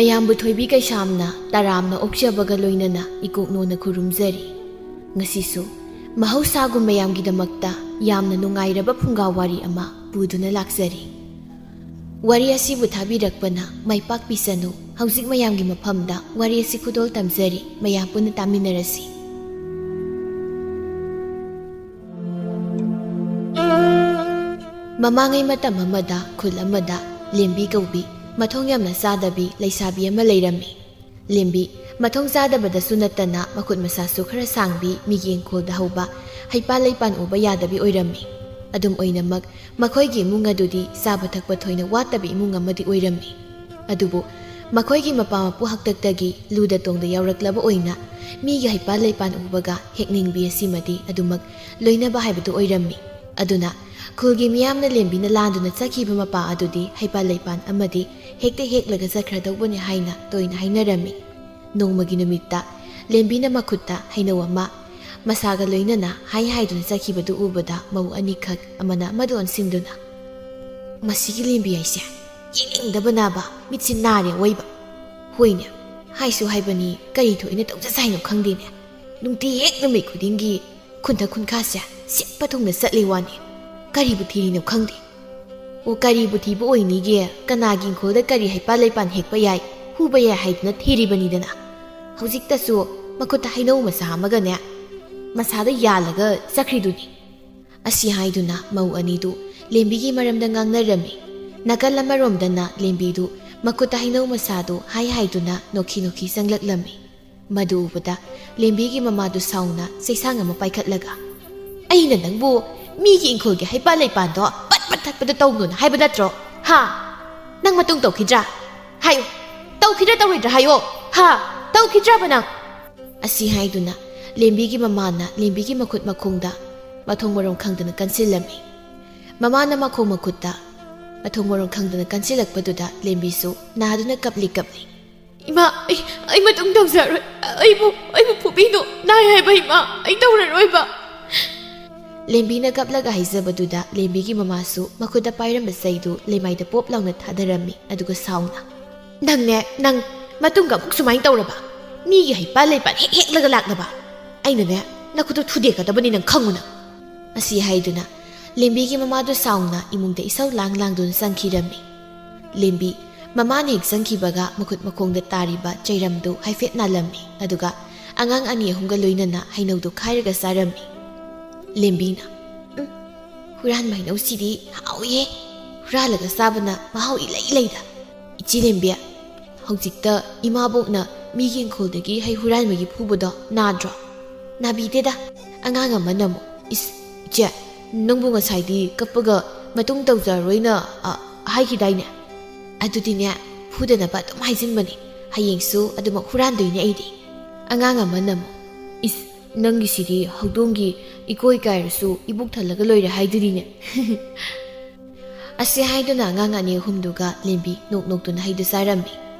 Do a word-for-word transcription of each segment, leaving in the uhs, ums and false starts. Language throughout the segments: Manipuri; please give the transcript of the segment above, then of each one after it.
ꯃꯌꯥꯝꯕꯨ ꯊꯣꯏꯕꯤ ꯀꯩꯁꯥꯝꯅ ꯇꯔꯥꯝꯅ ꯑꯣꯛꯆꯕꯒ ꯂꯣꯏꯅꯅ ꯏꯀꯣꯛꯅꯣꯅ ꯈꯨꯔꯨꯝꯖꯔꯤ꯫ ꯉꯁꯤꯁꯨ ꯃꯍꯧꯁꯥꯒꯨꯝ ꯃꯌꯥꯝꯒꯤꯗꯃꯛꯇ ꯌꯥꯝꯅ ꯅꯨꯡꯉꯥꯏꯔꯕ ꯐꯨꯡꯒꯥ ꯋꯥꯔꯤ ꯑꯃ ꯄꯨꯗꯨꯅ ꯂꯥꯛꯆꯔꯤ꯫ ꯋꯥꯔꯤ ꯑꯁꯤꯕꯨ ꯊꯥꯕꯤꯔꯛꯄꯅ ꯃꯥꯏ ꯄꯥꯛꯄꯤꯁꯅꯨ꯫ ꯍꯧꯖꯤꯛ ꯃꯌꯥꯝꯒꯤ ꯃꯐꯝꯗ ꯋꯥꯔꯤ ꯑꯁꯤ ꯈꯨꯗꯣꯜ ꯇꯝꯖꯔꯤ, ꯃꯌꯥꯝ ꯄꯨꯟꯅ ꯇꯥꯃꯤꯟꯅꯔꯁꯤ꯫ ꯃꯃꯥꯡꯉꯩ ꯃꯇꯝ ꯑꯃꯗ ꯈꯨꯜ ꯑꯃꯗ ꯂꯦꯝꯕꯤ ꯀꯧꯕꯤ ꯃꯊꯣꯡ ꯌꯥꯝꯅ ꯆꯥꯗꯕꯤ ꯂꯩꯁꯥꯕꯤ ꯑꯃ ꯂꯩꯔꯝꯃꯤ꯫ ꯂꯦꯝꯕꯤ ꯃꯊꯣꯡ ꯆꯥꯗꯕꯗꯁꯨ ꯅꯠꯇꯅ ꯃꯈꯨꯠ ꯃꯁꯥꯁꯨ ꯈꯔ ꯁꯥꯡꯕꯤ, ꯃꯤꯒꯤ ꯏꯪꯈꯣꯜꯗ ꯍꯧꯕ ꯍꯩꯄꯥꯜ ꯂꯩꯄꯥꯟ ꯎꯕ ꯌꯥꯗꯕꯤ ꯑꯣꯏꯔꯝꯃꯤ꯫ ꯑꯗꯨꯝ ꯑꯣꯏꯅꯃꯛ, ꯃꯈꯣꯏꯒꯤ ꯏꯃꯨꯡ ꯑꯗꯨꯗꯤ ꯆꯥꯕ ꯊꯛꯄ ꯊꯣꯏꯅ ꯋꯥꯠꯇꯕ ꯏꯃꯨꯡ ꯑꯃꯗꯤ ꯑꯣꯏꯔꯝꯃꯤ꯫ ꯑꯗꯨꯕꯨ ꯃꯈꯣꯏꯒꯤ ꯃꯄꯥ ꯃꯄꯨ ꯍꯥꯛꯇꯛꯇꯒꯤ ꯂꯨꯗ ꯇꯣꯡꯗ ꯌꯥꯎꯔꯛꯂꯕ ꯑꯣꯏꯅ ꯃꯤꯒꯤ ꯍꯩꯄꯥꯜ ꯂꯩꯄꯥꯟ ꯎꯕꯒ ꯍꯦꯛꯅꯤꯡꯕꯤ ꯑꯁꯤꯃꯗꯤ ꯑꯗꯨꯃꯛ ꯂꯣꯏꯅꯕ ꯍꯥꯏꯕꯗꯨ ꯑꯣꯏꯔꯝꯃꯤ꯫ ꯑꯗꯨꯅ ꯈꯨꯜꯒꯤ ꯃꯤꯌꯥꯝꯅ ꯂꯦꯝꯕꯤꯅ ꯂꯥꯟꯗꯨꯅ ꯆꯠꯈꯤꯕ ꯃꯄꯥ ꯑꯗꯨꯗꯤ ꯍꯩꯄꯥꯜ ꯂꯩꯄꯥꯟ ꯑꯃꯗꯤ ꯍꯦꯛꯇ ꯍꯦꯛꯂꯒ ꯆꯠꯈ꯭ꯔꯗꯧꯕꯅꯤ ꯍꯥꯏꯅ ꯇꯣꯏꯅ ꯍꯥꯏꯅꯔꯝꯃꯤ꯫ ꯅꯣꯡꯃꯒꯤ ꯅꯨꯃꯤꯠꯇ ꯂꯦꯝꯕꯤꯅ ꯃꯈꯨꯠꯇ ꯍꯩꯅꯧ ꯑꯃ ꯃꯁꯥꯒ ꯂꯣꯏꯅꯅ ꯍꯥꯏ ꯍꯥꯏꯗꯨꯅ ꯆꯠꯈꯤꯕꯗꯨ ꯎꯕꯗ ꯃꯧ ꯑꯅꯤꯈꯛ ꯑꯃꯅ ꯑꯃꯗ ꯑꯣꯟꯁꯤꯟꯗꯨꯅ, "ꯃꯁꯤꯒꯤ ꯂꯦꯝꯕꯤ ꯍꯥꯏꯁꯦ ꯌꯦꯡꯅꯤꯡꯗꯕꯅꯕ ꯃꯤꯠꯁꯤ ꯅꯥꯔꯦ ꯑꯣꯏꯕ꯫ ꯍꯣꯏꯅꯦ, ꯍꯥꯏꯁꯨ ꯍꯥꯏꯕꯅꯤ, ꯀꯔꯤ ꯊꯣꯛꯏꯅ ꯇꯧꯖꯁ ꯍꯥꯏꯅꯣ ꯈꯪꯗꯦꯅꯦ꯫ ꯅꯨꯡꯇꯤ ꯍꯦꯛ ꯅꯨꯃꯤꯠ ꯈꯨꯗꯤꯡꯒꯤ ꯈꯨꯟꯊ ꯈꯨꯟꯈꯥꯁꯦ ꯁꯤꯠꯄ ꯊꯨꯡꯅ ꯆꯠꯂꯤ ꯋꯥꯅꯤ꯫ ꯀꯔꯤꯕꯨ ꯊꯤꯔꯤꯅꯣ ꯈꯪꯗꯦ꯫ ꯑꯣ, ꯀꯔꯤꯕꯨ ꯊꯤꯕ ꯑꯣꯏꯅꯤꯒꯦ? ꯀꯅꯥꯒꯤ ꯏꯪꯈꯣꯜꯗ ꯀꯔꯤ ꯍꯩꯄꯥꯜ ꯂꯩꯄꯥꯟ ꯍꯦꯛꯄ ꯌꯥꯏ, ꯍꯨꯕ ꯌꯥꯏ ꯍꯥꯏꯗꯨꯅ ꯊꯤꯔꯤꯕꯅꯤꯗꯅ꯫ ꯍꯧꯖꯤꯛꯇꯁꯨ ꯃꯈꯨꯠꯇ ꯍꯩꯅꯧ ꯃꯆꯥ ꯑꯃꯒꯅꯦ, ꯃꯁꯥꯗ ꯌꯥꯜꯂꯒ ꯆꯠꯈ꯭ꯔꯤꯗꯨꯅꯤ"꯫ ꯑꯁꯤ ꯍꯥꯏꯗꯨꯅ ꯃꯧ ꯑꯅꯤꯗꯨ ꯂꯦꯝꯕꯤꯒꯤ ꯃꯔꯝꯗ ꯉꯥꯡꯅꯔꯝꯃꯤ꯫ ꯅꯥꯀꯜ ꯑꯃꯔꯣꯝꯗꯅ ꯂꯦꯝꯕꯤꯗꯨ ꯃꯈꯨꯠꯇ ꯍꯩꯅꯧ ꯃꯆꯥꯗꯨ ꯍꯥꯏ ꯍꯥꯏꯗꯨꯅ ꯅꯣꯛꯈꯤ ꯅꯣꯛꯈꯤ ꯆꯪꯂꯛꯂꯝꯃꯤ꯫ ꯃꯗꯨ ꯎꯕꯗ ꯂꯦꯝꯕꯤꯒꯤ ꯃꯃꯥꯗꯨ ꯁꯥꯎꯅ ꯆꯩꯁꯥꯡ ꯑꯃ ꯄꯥꯏꯈꯠꯂꯒ, "ꯑꯩꯅ ꯅꯪꯕꯨ ꯃꯤꯒꯤ ꯏꯪꯈꯣꯜꯒꯤ ꯍꯩꯄꯥꯜ ꯂꯩꯄꯥꯟꯗꯣ ꯄꯠ ꯄꯠ ꯊꯠꯄꯗ ꯇꯧꯅꯨꯅ ꯍꯥꯏꯕ ꯅꯠꯇ꯭ꯔꯣ? ꯍꯥ? ꯅꯪ ꯃꯇꯨꯡ ꯇꯧꯈꯤꯗ꯭ꯔꯥ? ꯍꯥꯏꯌꯨ, ꯇꯧꯈꯤꯗ꯭ꯔꯥ ꯇꯧꯔꯣꯏꯗ꯭ꯔꯥ ꯍꯥꯏꯌꯣ꯫ ꯍꯥ? ꯇꯧꯈꯤꯗ꯭ꯔꯕ ꯅꯪ?" ꯑꯁꯤ ꯍꯥꯏꯗꯨꯅ ꯂꯦꯝꯕꯤꯒꯤ ꯃꯃꯥꯅ ꯂꯦꯝꯕꯤꯒꯤ ꯃꯈꯨꯠ ꯃꯈꯣꯡꯗ ꯃꯊꯣꯡ ꯃꯔꯣꯡ ꯈꯪꯗꯅ ꯀꯟꯁꯤꯜꯂꯝꯃꯤ꯫ ꯃꯃꯥꯅ ꯃꯈꯣꯡ ꯃꯈꯨꯠꯇ ꯃꯊꯣꯡ ꯃꯔꯣꯡ ꯈꯪꯗꯅ ꯀꯟꯁꯤꯜꯂꯛꯄꯗꯨꯗ ꯂꯦꯝꯕꯤꯁꯨ ꯅꯥꯗꯨꯅ ꯀꯞꯂꯤ ꯀꯞꯂꯤ꯫ "ꯏꯃꯥ, ꯑꯩ, ꯑꯩ ꯃꯇꯨꯡ ꯇꯧꯖꯔꯣꯏ꯫ ꯑꯩꯕꯨ, ꯑꯩꯕꯨ ꯐꯨꯕꯤꯅꯨ꯫ ꯅꯥꯏ ꯍꯥꯏꯕ ꯏꯃꯥ꯫ ꯑꯩ ꯇꯧꯔꯔꯣꯏꯕ"꯫ ꯂꯦꯝꯕꯤꯅ ꯀꯞꯂꯒ ꯍꯥꯏꯖꯕꯗꯨꯗ ꯂꯦꯝꯕꯤꯒꯤ ꯃꯃꯥꯁꯨ ꯃꯈꯨꯠꯇ ꯄꯥꯏꯔꯝꯕ ꯆꯩꯗꯨ ꯂꯩꯃꯥꯏꯗ ꯄꯣꯞ ꯂꯥꯎꯅ ꯊꯥꯗꯔꯝꯃꯤ, ꯑꯗꯨꯒ ꯁꯥꯎꯅ, "ꯅꯪꯅꯦ, ꯅꯪ ꯃꯇꯨꯡꯒ ꯑꯃꯨꯛ ꯁꯨꯃꯥꯏꯅ ꯇꯧꯔꯕ? ꯃꯤꯒꯤ ꯍꯩꯄꯥꯜ ꯂꯩꯄꯥꯜ ꯍꯦꯛ ꯍꯦꯛꯂꯒ ꯂꯥꯛꯅꯕ? ꯑꯩꯅꯅꯦ, ꯅꯈꯨꯠꯇꯣ ꯊꯨꯗꯦꯛꯀꯗꯕꯅꯤ, ꯅꯪ ꯈꯪꯉꯨ ꯅꯪ!" ꯑꯁꯤ ꯍꯥꯏꯗꯨꯅ ꯂꯦꯝꯕꯤꯒꯤ ꯃꯃꯥꯗꯣ ꯁꯥꯎꯅ ꯏꯃꯨꯡꯗ ꯏꯁꯧ ꯂꯥꯡ ꯂꯥꯡꯗꯨꯅ ꯆꯪꯈꯤꯔꯝꯃꯤ꯫ ꯂꯦꯝꯕꯤ ꯃꯃꯥꯅ ꯍꯦꯛ ꯆꯪꯈꯤꯕꯒ ꯃꯈꯨꯠ ꯃꯈꯣꯡꯗ ꯇꯥꯔꯤꯕ ꯆꯩꯔꯝꯗꯨ ꯍꯥꯏꯐꯦꯠ ꯅꯥꯜꯂꯝꯃꯤ, ꯑꯗꯨꯒ ꯑꯉꯥꯡ ꯑꯅꯤ ꯑꯍꯨꯝꯒ ꯂꯣꯏꯅꯅ ꯍꯩꯅꯧꯗꯨ ꯈꯥꯏꯔꯒ ꯆꯥꯔꯝꯃꯤ꯫ ꯂꯦꯝꯕꯤꯅ, "ꯎꯝ, ꯍꯨꯔꯥꯟꯕ ꯍꯩꯅꯧꯁꯤꯗꯤ ꯍꯥꯎꯏꯍꯦ꯫ ꯍꯨꯔꯥꯜꯂꯒ ꯆꯥꯕꯅ ꯃꯍꯥꯎ ꯏꯂꯩ ꯂꯩꯗ꯫ ꯏꯆꯦ ꯂꯦꯝꯕꯤ, ꯍꯧꯖꯤꯛꯇ ꯏꯃꯥꯕꯣꯛꯅ ꯃꯤꯒꯤ ꯏꯪꯈꯣꯜꯗꯒꯤ ꯍꯩ ꯍꯨꯔꯥꯟꯕꯒꯤ ꯐꯨꯕꯗꯣ ꯅꯥꯗ꯭ꯔꯣ?" "ꯅꯥꯕꯤꯗꯦꯗ꯫ ꯑꯉꯥꯡ ꯑꯃꯅ ꯑꯃꯨꯛ, ꯏꯁ, ꯏꯆꯦ, ꯅꯪꯕꯨ ꯉꯁꯥꯏꯗꯤ ꯀꯞꯄꯒ ꯃꯇꯨꯡ ꯇꯧꯖꯔꯔꯣꯏꯅ, ꯑ, ꯍꯥꯏꯈꯤꯗꯥꯏꯅꯦ? ꯑꯗꯨꯗꯤꯅꯦ, ꯐꯨꯗꯅꯕ ꯑꯗꯨꯝ ꯍꯥꯏꯖꯤꯟꯕꯅꯤ꯫ ꯍꯌꯦꯡꯁꯨ ꯑꯗꯨꯃꯛ ꯍꯨꯔꯥꯟꯗꯣꯏꯅꯦ ꯑꯩꯗꯤ꯫" ꯑꯉꯥꯡ ꯑꯃꯅ ꯑꯃꯨꯛ, "ꯏꯁ, ꯅꯪꯒꯤꯁꯤꯗꯤ ꯍꯧꯗꯣꯡꯒꯤ ꯏꯀꯣꯏ ꯀꯥꯏꯔꯁꯨ ꯏꯕꯨꯛ ꯊꯜꯂꯒ ꯂꯣꯏꯔꯦ ꯍꯥꯏꯗꯨꯅꯤꯅꯦ꯫" ꯑꯁꯤ ꯍꯥꯏꯗꯨꯅ ꯑꯉꯥꯡ ꯑꯅꯤ ꯑꯍꯨꯝꯗꯨꯒ ꯂꯦꯝꯕꯤ ꯅꯣꯛ ꯅꯣꯛꯇꯨꯅ ꯍꯩꯗꯨ ꯆꯥꯔꯝꯃꯤ꯫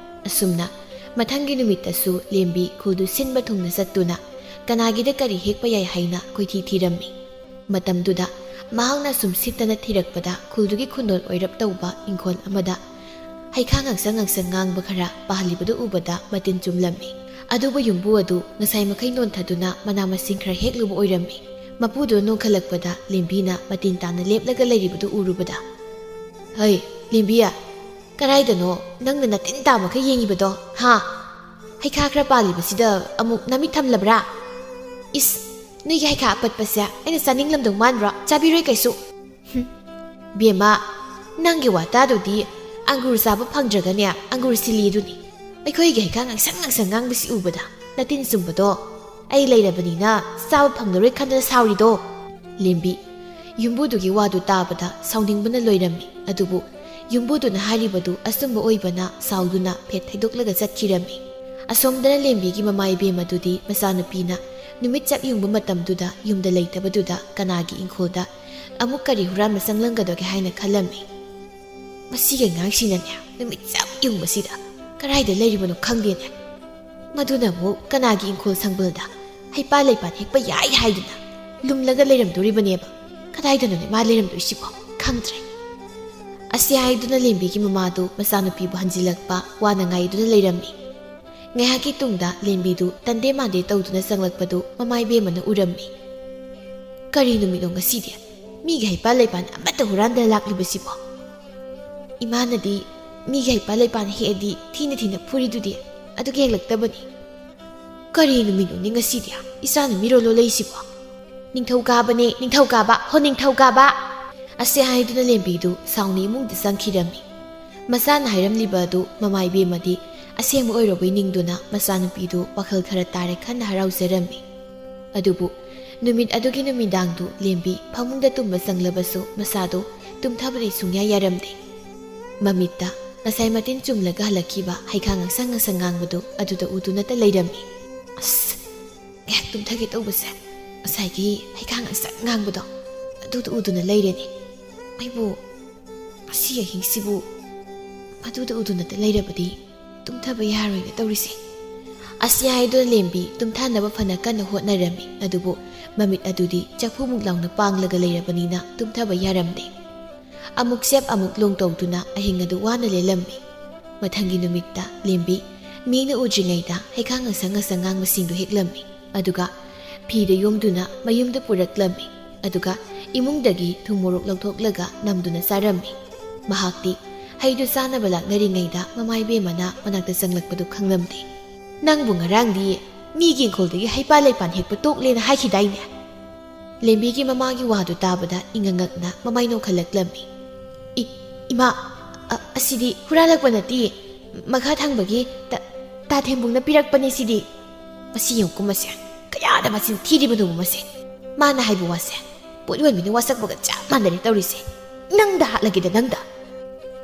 ꯑꯁꯨꯝꯅ ꯃꯊꯪꯒꯤ ꯅꯨꯃꯤꯠꯇꯁꯨ ꯂꯦꯝꯕꯤ ꯈꯨꯜꯗꯨ ꯁꯤꯟꯕ ꯊꯨꯡꯅ ꯆꯠꯇꯨꯅ ꯀꯅꯥꯒꯤꯗ ꯀꯔꯤ ꯍꯦꯛꯄ ꯌꯥꯏ ꯍꯥꯏꯅ ꯀꯣꯏꯊꯤ ꯊꯤꯔꯝꯃꯤ꯫ ꯃꯇꯝꯗꯨꯗ ꯃꯍꯥꯛꯅ ꯁꯨꯝ ꯁꯤꯠꯇꯅ ꯊꯤꯔꯛꯄꯗ ꯈꯨꯜꯗꯨꯒꯤ ꯈꯨꯟꯗꯣꯜ ꯑꯣꯏꯔꯞ ꯇꯧꯕ ꯏꯪꯈꯣꯜ ꯑꯃꯗ ꯍꯩꯈꯥ ꯉꯥꯡꯁꯪ ꯉꯥꯡꯁꯪ ꯉꯥꯡꯕ ꯈꯔ ꯄꯥꯍꯜꯂꯤꯕꯗꯨ ꯎꯕꯗ ꯃꯇꯤꯟ ꯆꯨꯝꯂꯝꯃꯤ꯫ ꯑꯗꯨꯕꯨ ꯌꯨꯝꯕꯨ ꯑꯗꯨ ꯉꯁꯥꯏ ꯃꯈꯩ ꯅꯣꯟꯊꯗꯨꯅ ꯃꯅꯥ ꯃꯁꯤꯡ ꯈꯔ ꯍꯦꯛꯂꯨꯕ ꯑꯣꯏꯔꯝꯃꯤ꯫ ꯃꯄꯨꯗꯨ ꯅꯣꯡꯈꯠꯂꯛꯄꯗ ꯂꯦꯝꯕꯤꯅ ꯃꯇꯤꯟ ꯇꯥꯅ ꯂꯦꯞꯂꯒ ꯂꯩꯔꯤꯕꯗꯨ ꯎꯔꯨꯕꯗ, "ꯍꯩ, ꯂꯦꯝꯕꯤꯌꯥ, ꯀꯗꯥꯏꯗꯅꯣ ꯅꯪꯅ ꯅꯇꯤꯟ ꯇꯥ ꯃꯈꯩ ꯌꯦꯡꯉꯤꯕꯗꯣ, ꯍꯥ? ꯍꯩꯈꯥ ꯈꯔ ꯄꯥꯜꯂꯤꯕꯁꯤꯗ ꯑꯃꯨꯛ ꯅꯃꯤꯠ ꯊꯝꯂꯕ꯭ꯔꯥ? ꯏꯁ, ꯅꯣꯏꯒꯤ ꯍꯩꯈꯥ ꯑꯄꯠꯄꯁꯦ ꯑꯩꯅ ꯆꯥꯅꯤꯡꯂꯝꯗꯧ ꯃꯥꯟꯕ꯭ꯔꯣ? ꯆꯥꯕꯤꯔꯣꯏ ꯀꯩꯁꯨ꯫" "ꯍꯨꯝ, ꯕꯦꯝꯃ, ꯅꯪꯒꯤ ꯋꯥꯇꯥꯗꯨꯗꯤ ꯑꯪꯒꯨꯔ ꯆꯥꯕ ꯐꯪꯗ꯭ꯔꯒꯅꯦ ꯑꯪꯒꯨꯔ ꯁꯤꯜꯂꯤꯗꯨꯅꯤ꯫ ꯑꯩꯈꯣꯏꯒꯤ ꯍꯩꯈꯥ ꯉꯥꯡꯁꯪ ꯉꯥꯡꯁꯪ ꯉꯥꯡꯕꯁꯤ ꯎꯕꯗ ꯅꯇꯤꯟ ꯆꯨꯝꯕꯗꯣ ꯑꯩ ꯂꯩꯔꯕꯅꯤꯅ ꯆꯥꯕ ꯐꯪꯂꯔꯣꯏ ꯈꯟꯗꯅ ꯁꯥꯎꯔꯤꯗꯣ꯫" ꯂꯦꯝꯕꯤ ꯌꯨꯝꯕꯨꯗꯨꯒꯤ ꯋꯥꯗꯨ ꯇꯥꯕꯗ ꯁꯥꯎꯅꯤꯡꯕꯅ ꯂꯣꯏꯔꯝꯃꯤ꯫ ꯑꯗꯨꯕꯨ ꯌꯨꯝꯕꯨꯗꯨꯅ ꯍꯥꯏꯔꯤꯕꯗꯨ ꯑꯆꯨꯝꯕ ꯑꯣꯏꯕꯅ ꯁꯥꯎꯗꯨꯅ ꯐꯦꯠ ꯊꯩꯗꯣꯛꯂꯒ ꯆꯠꯈꯤꯔꯝꯃꯤ꯫ ꯑꯁꯣꯝꯗꯅ ꯂꯦꯝꯕꯤꯒꯤ ꯃꯃꯥ ꯏꯕꯦꯝ ꯑꯗꯨꯗꯤ ꯃꯆꯥꯅꯨꯄꯤꯅ ꯅꯨꯃꯤꯠ ꯆꯞ ꯌꯨꯡꯕ ꯃꯇꯝꯗꯨꯗ ꯌꯨꯝꯗ ꯂꯩꯇꯕꯗꯨꯗ ꯀꯅꯥꯒꯤ ꯏꯪꯈꯣꯜꯗ ꯑꯃꯨꯛ ꯀꯔꯤ ꯍꯨꯔꯥꯟꯕ ꯆꯪꯂꯝꯒꯗꯒꯦ ꯍꯥꯏꯅ ꯈꯜꯂꯝꯃꯤ꯫ "ꯃꯁꯤꯒꯤ ꯑꯉꯥꯡꯁꯤꯅꯅꯦ, ꯅꯨꯃꯤꯠ ꯆꯞ ꯌꯨꯡꯕꯁꯤꯗ ꯀꯗꯥꯏꯗ ꯂꯩꯔꯤꯕꯅꯣ ꯈꯪꯗꯦꯅꯦ꯫ ꯃꯗꯨꯅ ꯑꯃꯨꯛ ꯀꯅꯥꯒꯤ ꯏꯪꯈꯣꯜ ꯁꯪꯕꯜꯗ ꯍꯩꯄꯥꯜ ꯂꯩꯄꯥꯜ ꯍꯦꯛꯄ ꯌꯥꯏ ꯍꯥꯏꯗꯨꯅ ꯂꯨꯝꯂꯒ ꯂꯩꯔꯝꯗꯣꯔꯤꯕꯅꯦꯕ꯫ ꯀꯗꯥꯏꯗꯅꯣꯅꯦ ꯃꯥ ꯂꯩꯔꯝꯗꯣꯏꯁꯤꯕꯣ? ꯈꯪꯗ꯭ꯔꯦ꯫" ꯑꯁꯤ ꯍꯥꯏꯗꯨꯅ ꯂꯦꯝꯕꯤꯒꯤ ꯃꯃꯥꯗꯨ ꯃꯆꯥꯅꯨꯄꯤꯕꯨ ꯍꯟꯖꯤꯜꯂꯛꯄ ꯋꯥꯅ ꯉꯥꯏꯗꯨꯅ ꯂꯩꯔꯝꯃꯤ꯫ ꯉꯥꯏꯍꯥꯛꯀꯤ ꯇꯨꯡꯗ ꯂꯦꯝꯕꯤꯗꯨ ꯇꯟꯗꯦ ꯃꯥꯟꯗꯦ ꯇꯧꯗꯨꯅ ꯆꯪꯂꯛꯄꯗꯨ ꯃꯃꯥ ꯏꯕꯦꯝꯃꯅ ꯎꯔꯝꯃꯤ꯫ "ꯀꯔꯤ ꯅꯨꯃꯤꯠꯅꯣ ꯉꯁꯤꯗꯤ? ꯃꯤꯒꯤ ꯍꯩꯄꯥꯜ ꯂꯩꯄꯥꯜ ꯑꯃꯠꯇ ꯍꯨꯔꯥꯟꯗꯅ ꯂꯥꯛꯂꯤꯕꯁꯤꯕꯣ? ꯏꯃꯥꯅꯗꯤ ꯃꯤꯒꯤ ꯍꯩꯄꯥꯜ ꯂꯩꯄꯥꯜ ꯍꯦꯛꯑꯗꯤ ꯊꯤꯅ ꯊꯤꯅ ꯐꯨꯔꯤꯗꯨꯗꯤ, ꯑꯗꯨꯒꯤ ꯍꯦꯜꯂꯛꯇꯕꯅꯤ꯫ ꯀꯔꯤ ꯅꯨꯃꯤꯠꯅꯣꯅꯦ ꯉꯁꯤꯗꯤ? ꯏꯆꯥꯅ ꯃꯤꯔꯣꯜ ꯂꯣꯜꯂꯛꯏꯁꯤꯕꯣ?" "ꯅꯤꯡꯊꯧꯀꯥꯕꯅꯦ, ꯅꯤꯡꯊꯧꯀꯥꯕ, ꯍꯣ ꯅꯤꯡꯊꯧꯀꯥꯕ!" ꯑꯁꯤ ꯍꯥꯏꯗꯨꯅ ꯂꯦꯝꯕꯤꯗꯨ ꯁꯥꯎꯅ ꯏꯃꯨꯡꯗ ꯆꯪꯈꯤꯔꯝꯃꯤ꯫ ꯃꯆꯥꯅ ꯍꯥꯏꯔꯝꯂꯤꯕ ꯑꯗꯨ ꯃꯃꯥ ꯏꯕꯦꯝꯃꯗꯤ ꯑꯁꯦꯡꯕ ꯑꯣꯏꯔꯕꯣꯏ ꯅꯤꯡꯗꯨꯅ ꯃꯆꯥꯅꯨꯄꯤꯗꯨ ꯋꯥꯈꯜ ꯈꯔ ꯇꯥꯔꯦ ꯈꯟꯅ ꯍꯔꯥꯎꯖꯔꯝꯃꯤ꯫ ꯑꯗꯨꯕꯨ ꯅꯨꯃꯤꯠ ꯑꯗꯨꯒꯤ ꯅꯨꯃꯤꯗꯥꯡꯗꯨ ꯂꯦꯝꯕꯤ ꯐꯃꯨꯡꯗ ꯇꯨꯝꯕ ꯆꯪꯂꯕꯁꯨ ꯃꯁꯥꯗꯨ ꯇꯨꯝꯊꯕꯗꯤ ꯁꯨꯡꯌꯥ ꯌꯥꯔꯝꯗꯦ꯫ ꯃꯃꯤꯠꯇ ꯉꯁꯥꯏ ꯃꯇꯤꯟ ꯆꯨꯝꯂꯒ ꯍꯜꯂꯛꯈꯤꯕ ꯍꯩꯈꯥ ꯉꯥꯡꯁꯪ ꯉꯥꯡꯁꯪ ꯉꯥꯡꯕꯗꯨ ꯑꯗꯨꯗ ꯎꯗꯨꯅꯇ ꯂꯩꯔꯝꯃꯤ꯫ "ꯑꯁ, ꯉꯥꯏꯍꯥꯛ ꯇꯨꯝꯊꯒꯦ ꯇꯧꯕꯁꯦ, ꯉꯁꯥꯏꯒꯤ ꯍꯩꯈꯥ ꯉꯥꯡꯁꯪ ꯉꯥꯡꯕꯗꯣ ꯑꯗꯨꯗ ꯎꯗꯨꯅ ꯂꯩꯔꯦꯅꯦ꯫ ꯑꯩꯕꯨ ꯉꯁꯤ ꯑꯍꯤꯡꯁꯤꯕꯨ ꯑꯗꯨꯗ ꯎꯗꯨꯅꯇ ꯂꯩꯔꯕꯗꯤ ꯇꯨꯝꯊꯕ ꯌꯥꯔꯣꯏꯅ ꯇꯧꯔꯤꯁꯦ꯫" ꯑꯁꯤ ꯍꯥꯏꯗꯨꯅ ꯂꯦꯝꯕꯤ ꯇꯨꯝꯊꯅꯕ ꯐꯅ ꯀꯟꯅ ꯍꯣꯠꯅꯔꯝꯃꯤ, ꯑꯗꯨꯕꯨ ꯃꯃꯤꯠ ꯑꯗꯨꯗꯤ ꯆꯐꯨꯃꯨꯛ ꯂꯥꯎꯅ ꯄꯥꯡꯂꯒ ꯂꯩꯔꯕꯅꯤꯅ ꯇꯨꯝꯊꯕ ꯌꯥꯔꯝꯗꯦ꯫ ꯑꯃꯨꯛ ꯆꯦꯞ ꯑꯃꯨꯛ ꯂꯣꯡ ꯇꯧꯗꯨꯅ ꯑꯍꯤꯡ ꯑꯗꯨ ꯋꯥꯅ ꯂꯦꯜꯂꯝꯃꯤ꯫ ꯃꯊꯪꯒꯤ ꯅꯨꯃꯤꯠꯇ ꯂꯦꯝꯕꯤ ꯃꯤꯅ ꯎꯗ꯭ꯔꯤꯉꯩꯗ ꯍꯩꯈꯥ ꯉꯁꯪ ꯉꯁꯪ ꯉꯥꯡꯕꯁꯤꯡꯗꯨ ꯍꯦꯛꯂꯝꯃꯤ, ꯑꯗꯨꯒ ꯐꯤꯗ ꯌꯣꯝꯗꯨꯅ ꯃꯌꯨꯝꯗ ꯄꯨꯔꯛꯂꯝꯃꯤ, ꯑꯗꯨꯒ ꯏꯃꯨꯡꯗꯒꯤ ꯊꯨꯝ ꯃꯣꯔꯣꯛ ꯂꯧꯊꯣꯛꯂꯒ ꯅꯝꯗꯨꯅ ꯆꯥꯔꯝꯃꯤ꯫ ꯃꯍꯥꯛꯇꯤ ꯍꯩꯗꯨ ꯆꯥꯅꯕ ꯂꯥꯛꯅꯔꯤꯉꯩꯗ ꯃꯃꯥ ꯏꯕꯦꯝꯃꯅ ꯃꯅꯥꯛꯇ ꯆꯪꯂꯛꯄꯗꯨ ꯈꯪꯂꯝꯗꯦ꯫ "ꯅꯪꯕꯨ ꯉꯔꯥꯡꯗꯤ ꯃꯤꯒꯤ ꯏꯪꯈꯣꯜꯗꯒꯤ ꯍꯩꯄꯥꯜ ꯂꯩꯄꯥꯜ ꯍꯦꯛꯄ ꯇꯣꯛꯂꯦꯅ ꯍꯥꯏꯈꯤꯗꯥꯏꯅꯦ?" ꯂꯦꯝꯕꯤꯒꯤ ꯃꯃꯥꯒꯤ ꯋꯥꯗꯨ ꯇꯥꯕꯗ ꯏꯉꯛꯉꯛꯅ ꯃꯃꯥꯏ ꯅꯣꯛꯈꯠꯂꯛꯂꯝꯃꯤ꯫ "ꯏ, ꯏꯃꯥ, ꯑ, ꯑꯁꯤꯗꯤ ꯍꯨꯔꯥꯜꯂꯛꯄ ꯅꯠꯇꯤꯌꯦ, ꯃꯈꯥ ꯊꯪꯕꯒꯤ ꯇ-, ꯇꯥ ꯊꯦꯝꯕꯨꯡꯅ ꯄꯤꯔꯛꯄꯅꯦ ꯁꯤꯗꯤ꯫ ꯃꯁꯤ ꯌꯦꯡꯉꯨꯀꯣ ꯃꯁꯦ, ꯀꯌꯥꯗ ꯃꯆꯤꯟ ꯊꯤꯔꯤꯕꯅꯣꯕ ꯃꯁꯦ꯫ ꯃꯥꯅ ꯍꯥꯏꯕ ꯋꯥꯁꯦ ꯄꯣꯠ ꯌꯣꯟꯕꯤꯅ ꯋꯥꯁꯛꯄꯒ ꯆꯞ ꯃꯥꯟꯅꯔꯦ ꯇꯧꯔꯤꯁꯦ꯫ ꯅꯪꯗ ꯍꯥꯠꯂꯒꯦꯗ ꯅꯪꯗ!"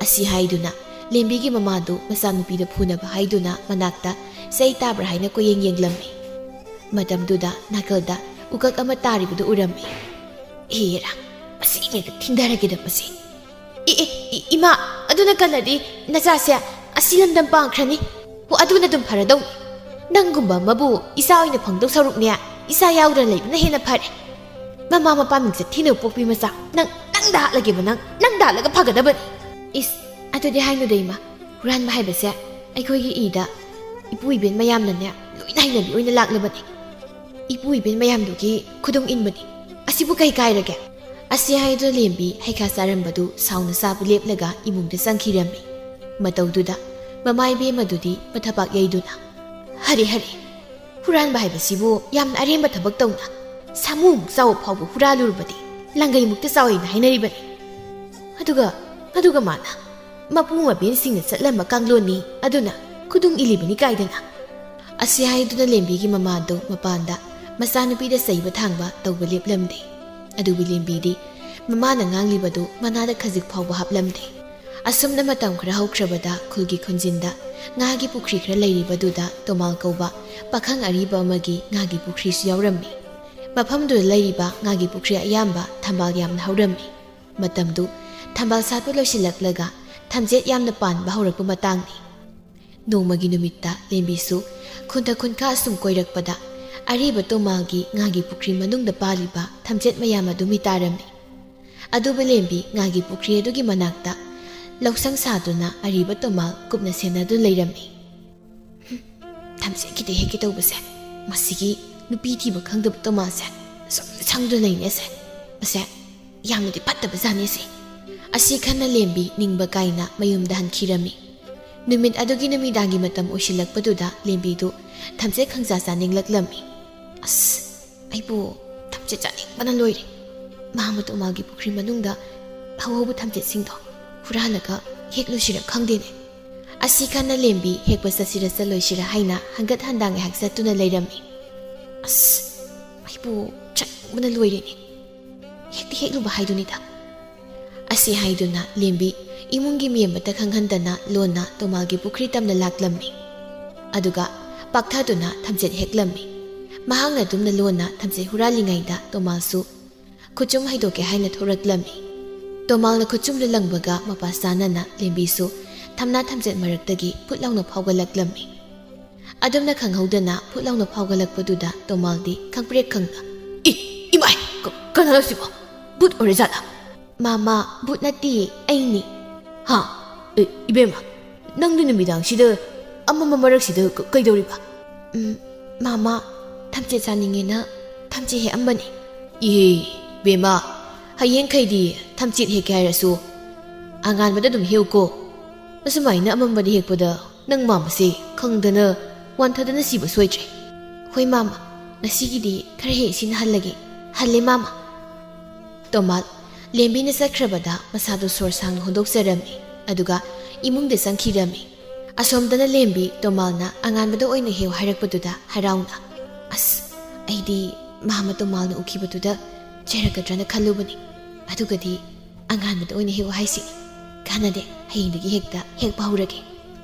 ꯑꯁꯤ ꯍꯥꯏꯗꯨꯅ ꯂꯦꯝꯕꯤꯒꯤ ꯃꯃꯥꯗꯨ ꯃꯆꯥꯅꯨꯄꯤꯗ ꯐꯨꯅꯕ ꯍꯥꯏꯗꯨꯅ ꯃꯅꯥꯛꯇ ꯆꯩ ꯇꯥꯕ꯭ꯔꯥ ꯍꯥꯏꯅ ꯀꯣꯏꯌꯦꯡ ꯌꯦꯡꯂꯝꯃꯤ꯫ ꯃꯇꯝꯗꯨꯗ ꯅꯥꯀꯜꯗ ꯎꯀꯛ ꯑꯃ ꯇꯥꯔꯤꯕꯗꯨ ꯎꯔꯝꯃꯤ꯫ "ꯍꯦꯔꯥ, ꯃꯁꯤ ꯏꯃꯦꯗ ꯊꯤꯟꯊꯔꯒꯦꯗ ꯃꯁꯤ꯫ ꯏ, ꯏ, ꯏ, ꯏꯃꯥ, ꯑꯗꯨꯅ ꯀꯜꯂꯗꯤ ꯅꯆꯥꯁꯦ ꯑꯁꯤ ꯂꯝꯗꯝ ꯄꯥꯡꯈ꯭ꯔꯅꯤ꯫ ꯍꯣ, ꯑꯗꯨꯅ ꯑꯗꯨꯝ ꯐꯔꯗꯧꯅꯤ꯫ ꯅꯪꯒꯨꯝꯕ ꯑꯃꯕꯨ ꯏꯆꯥ ꯑꯣꯏꯅ ꯐꯪꯗꯧ ꯁꯔꯨꯛꯅꯦ, ꯏꯆꯥ ꯌꯥꯎꯗꯅ ꯂꯩꯕꯅ ꯍꯦꯟꯅ ꯐꯔꯦ꯫ ꯃꯃꯥ ꯃꯄꯥ ꯃꯤꯡꯆꯠ ꯊꯤꯅꯕ ꯄꯣꯛꯄꯤ ꯃꯆꯥ, ꯅꯪ, ꯅꯪꯗ ꯍꯥꯠꯂꯒꯦꯕ ꯅꯪ, ꯅꯪꯗ ꯍꯥꯠꯂꯒ ꯐꯒꯗꯕꯅꯤ꯫" "ꯏꯁ, ꯑꯗꯨꯗꯤ ꯍꯥꯏꯅꯨꯗ ꯏꯃꯥ, ꯍꯨꯔꯥꯟꯕ ꯍꯥꯏꯕꯁꯦ ꯑꯩꯈꯣꯏꯒꯤ ꯏꯗ ꯏꯄꯨ ꯏꯕꯦꯟ ꯃꯌꯥꯝꯅꯅꯦ ꯂꯣꯏꯅ ꯍꯩꯅꯕꯤ ꯑꯣꯏꯅ ꯂꯥꯛꯂꯕꯅꯤ꯫ ꯏꯄꯨ ꯏꯕꯦꯟ ꯃꯌꯥꯝꯗꯨꯒꯤ ꯈꯨꯗꯨꯡ ꯏꯟꯕꯅꯤ꯫ ꯑꯁꯤꯕꯨ ꯀꯩ ꯀꯥꯏꯔꯒꯦ?" ꯑꯁꯤ ꯍꯥꯏꯗꯨꯅ ꯂꯦꯝꯕꯤ ꯍꯩꯈꯥ ꯆꯥꯔꯝꯕꯗꯨ ꯁꯥꯎꯅ ꯆꯥꯕ ꯂꯦꯞꯂꯒ ꯏꯃꯨꯡꯗ ꯆꯪꯈꯤꯔꯝꯃꯤ꯫ ꯃꯇꯧꯗꯨꯗ ꯃꯃꯥ ꯏꯕꯦꯝ ꯑꯗꯨꯗꯤ ꯃꯊꯕꯥꯛ ꯌꯩꯗꯨꯅ, "ꯍꯔꯦ, ꯍꯔꯦ, ꯍꯨꯔꯥꯟꯕ ꯍꯥꯏꯕꯁꯤꯕꯨ ꯌꯥꯝꯅ ꯑꯔꯦꯝꯕ ꯊꯕꯛ ꯇꯧꯅ ꯁꯥꯃꯨꯃꯨꯛ ꯆꯥꯎꯕ ꯐꯥꯎꯕ ꯍꯨꯔꯥꯜꯂꯨꯔꯕꯗꯤ ꯂꯪꯒꯩꯃꯨꯛꯇ ꯆꯥꯎꯏꯅ ꯍꯥꯏꯅꯔꯤꯕꯅꯤ꯫ ꯑꯗꯨꯒ, ꯑꯗꯨꯒ ꯃꯥꯅ ꯃꯄꯨ ꯃꯕꯦꯟꯁꯤꯡꯅ ꯆꯠꯂꯝꯕ ꯀꯥꯡꯂꯣꯟꯅꯤ, ꯑꯗꯨꯅ ꯈꯨꯗꯨꯡ ꯏꯜꯂꯤꯕꯅꯤ ꯀꯥꯏꯗꯅ?" ꯑꯁꯤ ꯍꯥꯏꯗꯨꯅ ꯂꯦꯝꯕꯤꯒꯤ ꯃꯃꯥꯗꯨ ꯃꯄꯥꯟꯗ ꯃꯆꯥꯅꯨꯄꯤꯗ ꯆꯩꯕ ꯊꯥꯡꯕ ꯇꯧꯕ ꯂꯦꯞꯂꯝꯗꯦ꯫ ꯑꯗꯨꯕꯨ ꯂꯦꯝꯕꯤꯗꯤ ꯃꯃꯥꯅ ꯉꯥꯡꯂꯤꯕꯗꯨ ꯃꯅꯥꯗ ꯈꯖꯤꯛ ꯐꯥꯎꯕ ꯍꯥꯞꯂꯝꯗꯦ꯫ ꯑꯁꯨꯝꯅ ꯃꯇꯝ ꯈꯔ ꯍꯧꯈ꯭ꯔꯕꯗ ꯈꯨꯜꯒꯤ ꯈꯨꯟꯖꯤꯟꯗ ꯉꯥꯒꯤ ꯄꯨꯈ꯭ꯔꯤ ꯈꯔ ꯂꯩꯔꯤꯕꯗꯨꯗ ꯇꯣꯃꯥꯜ ꯀꯧꯕ ꯄꯥꯈꯪ ꯑꯔꯤꯕ ꯑꯃꯒꯤ ꯉꯥꯒꯤ ꯄꯨꯈ꯭ꯔꯤꯁꯨ ꯌꯥꯎꯔꯝꯃꯤ꯫ ꯃꯐꯝꯗꯨꯗ ꯂꯩꯔꯤꯕ ꯉꯥꯒꯤ ꯄꯨꯈ꯭ꯔꯤ ꯑꯌꯥꯝꯕ ꯊꯝꯕꯥꯜ ꯌꯥꯝꯅ ꯍꯧꯔꯝꯃꯤ꯫ ꯃꯇꯝꯗꯨ ꯊꯝꯕꯥꯜ ꯁꯥꯠꯄ ꯂꯣꯏꯁꯤꯜꯂꯛꯂꯒ ꯊꯝꯆꯦꯠ ꯌꯥꯝꯅ ꯄꯥꯟꯕ ꯍꯧꯔꯛꯄ ꯃꯇꯥꯡꯅꯤ꯫ ꯅꯣꯡꯃꯒꯤ ꯅꯨꯃꯤꯠꯇ ꯂꯦꯝꯕꯤꯁꯨ ꯈꯨꯟꯊ ꯈꯨꯟꯈꯥ ꯑꯁꯨꯝ ꯀꯣꯏꯔꯛꯄꯗ ꯑꯔꯤꯕ ꯇꯣꯃꯥꯜꯒꯤ ꯉꯥꯒꯤ ꯄꯨꯈ꯭ꯔꯤ ꯃꯅꯨꯡꯗ ꯄꯥꯜꯂꯤꯕ ꯊꯝꯆꯦꯠ ꯃꯌꯥꯝ ꯑꯗꯨ ꯃꯤꯇꯥꯔꯝꯃꯤ꯫ ꯑꯗꯨꯕꯨ ꯂꯦꯝꯕꯤ ꯉꯥꯒꯤ ꯄꯨꯈ꯭ꯔꯤ ꯑꯗꯨꯒꯤ ꯃꯅꯥꯛꯇ ꯂꯧꯁꯪ ꯁꯥꯗꯨꯅ ꯑꯔꯤꯕ ꯇꯣꯃꯥꯜ ꯀꯨꯞꯅ ꯁꯦꯟꯅꯗꯨꯅ ꯂꯩꯔꯝꯃꯤ꯫ "ꯍꯨꯝ, ꯊꯝꯆꯦꯠ ꯈꯤꯇ ꯍꯦꯛꯀꯦ ꯇꯧꯕꯁꯦ, ꯃꯁꯤꯒꯤ ꯅꯨꯄꯤ ꯊꯤꯕ ꯈꯪꯗꯕ ꯇꯣꯃꯥꯜꯁꯦ ꯁꯨꯝ ꯁꯪꯗꯨꯅ ꯂꯩꯅꯦꯁꯦ꯫ ꯃꯁꯦ ꯌꯥꯝꯅꯗꯤ ꯐꯠꯇꯕ ꯖꯥꯠꯅꯤꯁꯦ꯫" ꯑꯁꯤ ꯈꯟꯅ ꯂꯦꯝꯕꯤ ꯅꯤꯡꯕ ꯀꯥꯏꯅ ꯃꯌꯨꯝꯗ ꯍꯟꯈꯤꯔꯝꯃꯤ꯫ ꯅꯨꯃꯤꯠ ꯑꯗꯨꯒꯤ ꯅꯨꯃꯤꯗꯥꯡꯒꯤ ꯃꯇꯝ ꯑꯣꯏꯁꯤꯜꯂꯛꯄꯗꯨꯗ ꯂꯦꯝꯕꯤꯗꯨ ꯊꯝꯆꯦꯠ ꯈꯪꯖꯥ ꯆꯥꯅꯤꯡꯂꯛꯂꯝꯃꯤ꯫ "ꯑꯁ, ꯑꯩꯕꯨ ꯊꯝꯆꯦꯠ ꯆꯥꯅꯤꯡꯕꯅ ꯂꯣꯏꯔꯦ꯫ ꯃꯥ ꯃꯇꯣꯃꯥꯜꯒꯤ ꯄꯨꯈ꯭ꯔꯤ ꯃꯅꯨꯡꯗ ꯍꯧꯍꯧꯕ ꯊꯝꯆꯦꯠꯁꯤꯡꯗꯣ ꯍꯨꯔꯥꯜꯂꯒ ꯍꯦꯛꯂꯨꯁꯤꯔ ꯈꯪꯗꯦꯅꯦ꯫" ꯑꯁꯤ ꯈꯟꯅ ꯂꯦꯝꯕꯤ ꯍꯦꯛꯄ ꯆꯠꯁꯤꯔ ꯆꯠꯂꯣꯏꯁꯤꯔ ꯍꯥꯏꯅ ꯍꯟꯒꯠ ꯍꯟꯗꯥ ꯉꯥꯏꯍꯥꯛ ꯆꯠꯇꯨꯅ ꯂꯩꯔꯝꯃꯤ꯫ "ꯑꯁ, ꯑꯩꯕꯨ ꯆꯠꯅꯤꯡꯕꯅ ꯂꯣꯏꯔꯦꯅꯦ꯫ ꯍꯦꯛꯇꯤ ꯍꯦꯛꯂꯨꯕ ꯍꯥꯏꯗꯨꯅꯤꯗ꯫" ꯑꯁꯤ ꯍꯥꯏꯗꯨꯅ ꯂꯦꯝꯕꯤ ꯏꯃꯨꯡꯒꯤ ꯃꯤ ꯑꯃꯠꯇ ꯈꯪꯍꯟꯗꯅ ꯂꯣꯟꯅ ꯇꯣꯃꯥꯜꯒꯤ ꯄꯨꯈ꯭ꯔꯤ ꯇꯝꯅ ꯂꯥꯛꯂꯝꯃꯤ꯫ ꯑꯗꯨꯒ ꯄꯥꯛꯊꯗꯨꯅ ꯊꯝꯆꯦꯠ ꯍꯦꯛꯂꯝꯃꯤ꯫ ꯃꯍꯥꯛꯅ ꯑꯗꯨꯝꯅ ꯂꯣꯟꯅ ꯊꯝꯆꯦꯠ ꯍꯨꯔꯥꯜꯂꯤꯉꯩꯗ ꯇꯣꯃꯥꯜꯁꯨ ꯈꯨꯆꯨꯝ ꯍꯩꯗꯣꯛꯀꯦ ꯍꯥꯏꯅ ꯊꯣꯔꯛꯂꯝꯃꯤ꯫ ꯇꯣꯃꯥꯜꯅ ꯈꯨꯆꯨꯝꯗꯨ ꯂꯪꯕꯒ ꯃꯄꯥ ꯆꯥꯅꯅ ꯂꯦꯝꯕꯤꯁꯨ ꯊꯝꯅꯥ ꯊꯝꯆꯦꯠ ꯃꯔꯛꯇꯒꯤ ꯐꯨꯠ ꯂꯥꯎꯅ ꯐꯥꯎꯒꯠꯂꯛꯂꯝꯃꯤ꯫ ꯑꯗꯨꯝꯅ ꯈꯪꯍꯧꯗꯅ ꯐꯨꯠ ꯂꯥꯎꯅ ꯐꯥꯎꯒꯠꯂꯛꯄꯗꯨꯗ ꯇꯣꯃꯥꯜꯗꯤ ꯈꯪꯄ꯭ꯔꯦꯛ ꯈꯪꯅ, "ꯏ, ꯏꯃꯥꯏ, ꯀ-, ꯀꯅꯥꯅꯣ ꯁꯤꯕꯣ? ꯚꯨꯠ ꯑꯣꯏꯔꯖꯥꯠꯂꯥ?" "ꯃꯥꯃꯥ, ꯚꯨꯠ ꯅꯠꯇꯤꯌꯦ, ꯑꯩꯅꯤ꯫ ꯍꯥ? ꯑꯦ, ꯏꯕꯦꯝꯃ, ꯅꯪꯗꯤ ꯅꯨꯃꯤꯗꯥꯡꯁꯤꯗ ꯑꯃꯝꯕ ꯃꯔꯛꯁꯤꯗ ꯀ-, ꯀꯩꯗꯧꯔꯤꯕ? ꯎꯝ, ꯃꯥꯃ, ꯊꯝꯆꯦꯠ ꯆꯥꯅꯤꯡꯉꯦꯅ ꯊꯝꯆꯦꯠ ꯍꯦꯛꯑꯝꯕꯅꯦ꯫ ꯏꯍꯦ, ꯏꯕꯦꯝꯃ, ꯍꯌꯦꯡꯈꯩꯗꯤ ꯊꯝꯆꯦꯠ ꯍꯦꯛꯀꯦ ꯍꯥꯏꯔꯁꯨ ꯑꯉꯥꯟꯕꯗ ꯑꯗꯨꯝ ꯍꯦꯛꯎꯀꯣ꯫ ꯑꯁꯨꯃꯥꯏꯅ ꯑꯃꯝꯕꯗ ꯍꯦꯛꯄꯗ ꯅꯪ ꯃꯥꯃꯁꯦ ꯈꯪꯗꯅ ꯋꯥꯟꯊꯗꯅ ꯁꯤꯕ ꯁꯣꯏꯗ꯭ꯔꯦ꯫ ꯍꯣꯏ ꯃꯥꯃ, ꯉꯁꯤꯒꯤꯗꯤ ꯈꯔ ꯍꯦꯛ ꯁꯤꯅ ꯍꯜꯂꯒꯦ꯫ ꯍꯜꯂꯦ ꯃꯥꯃ꯫ ꯇꯣꯃꯥꯜ, ꯂꯦꯝꯕꯤꯅ ꯆꯠꯈ꯭ꯔꯕꯗ ꯃꯁꯥꯗꯨ ꯁꯣꯔ ꯁꯥꯡꯅ ꯍꯣꯟꯗꯣꯛꯆꯔꯝꯃꯤ꯫ ꯑꯗꯨꯒ ꯏꯃꯨꯡꯗ ꯆꯪꯈꯤꯔꯝꯃꯤ꯫ ꯑꯁꯣꯝꯗꯅ ꯂꯦꯝꯕꯤ ꯇꯣꯃꯥꯜꯅ ꯑꯉꯥꯟꯕꯗ ꯑꯣꯏꯅ ꯍꯦꯛꯎ ꯍꯥꯏꯔꯛꯄꯗꯨꯗ ꯍꯔꯥꯎꯅ, "ꯑꯁ, ꯑꯩꯗꯤ ꯃꯥꯃ ꯇꯣꯃꯥꯜꯅ ꯎꯈꯤꯕꯗꯨꯗ ꯆꯩꯔꯛꯀꯗ꯭ꯔꯅ ꯈꯜꯂꯨꯕꯅꯤ꯫ ꯑꯗꯨꯒꯗꯤ ꯑꯉꯥꯟꯕꯗ ꯑꯣꯏꯅ ꯍꯦꯛꯎ ꯍꯥꯏꯁꯤ꯫ ꯀꯥꯟꯅꯗꯦ, ꯍꯌꯦꯡꯗꯒꯤ ꯍꯦꯛꯇ ꯍꯦꯛꯄ ꯍꯧꯔꯒꯦ"꯫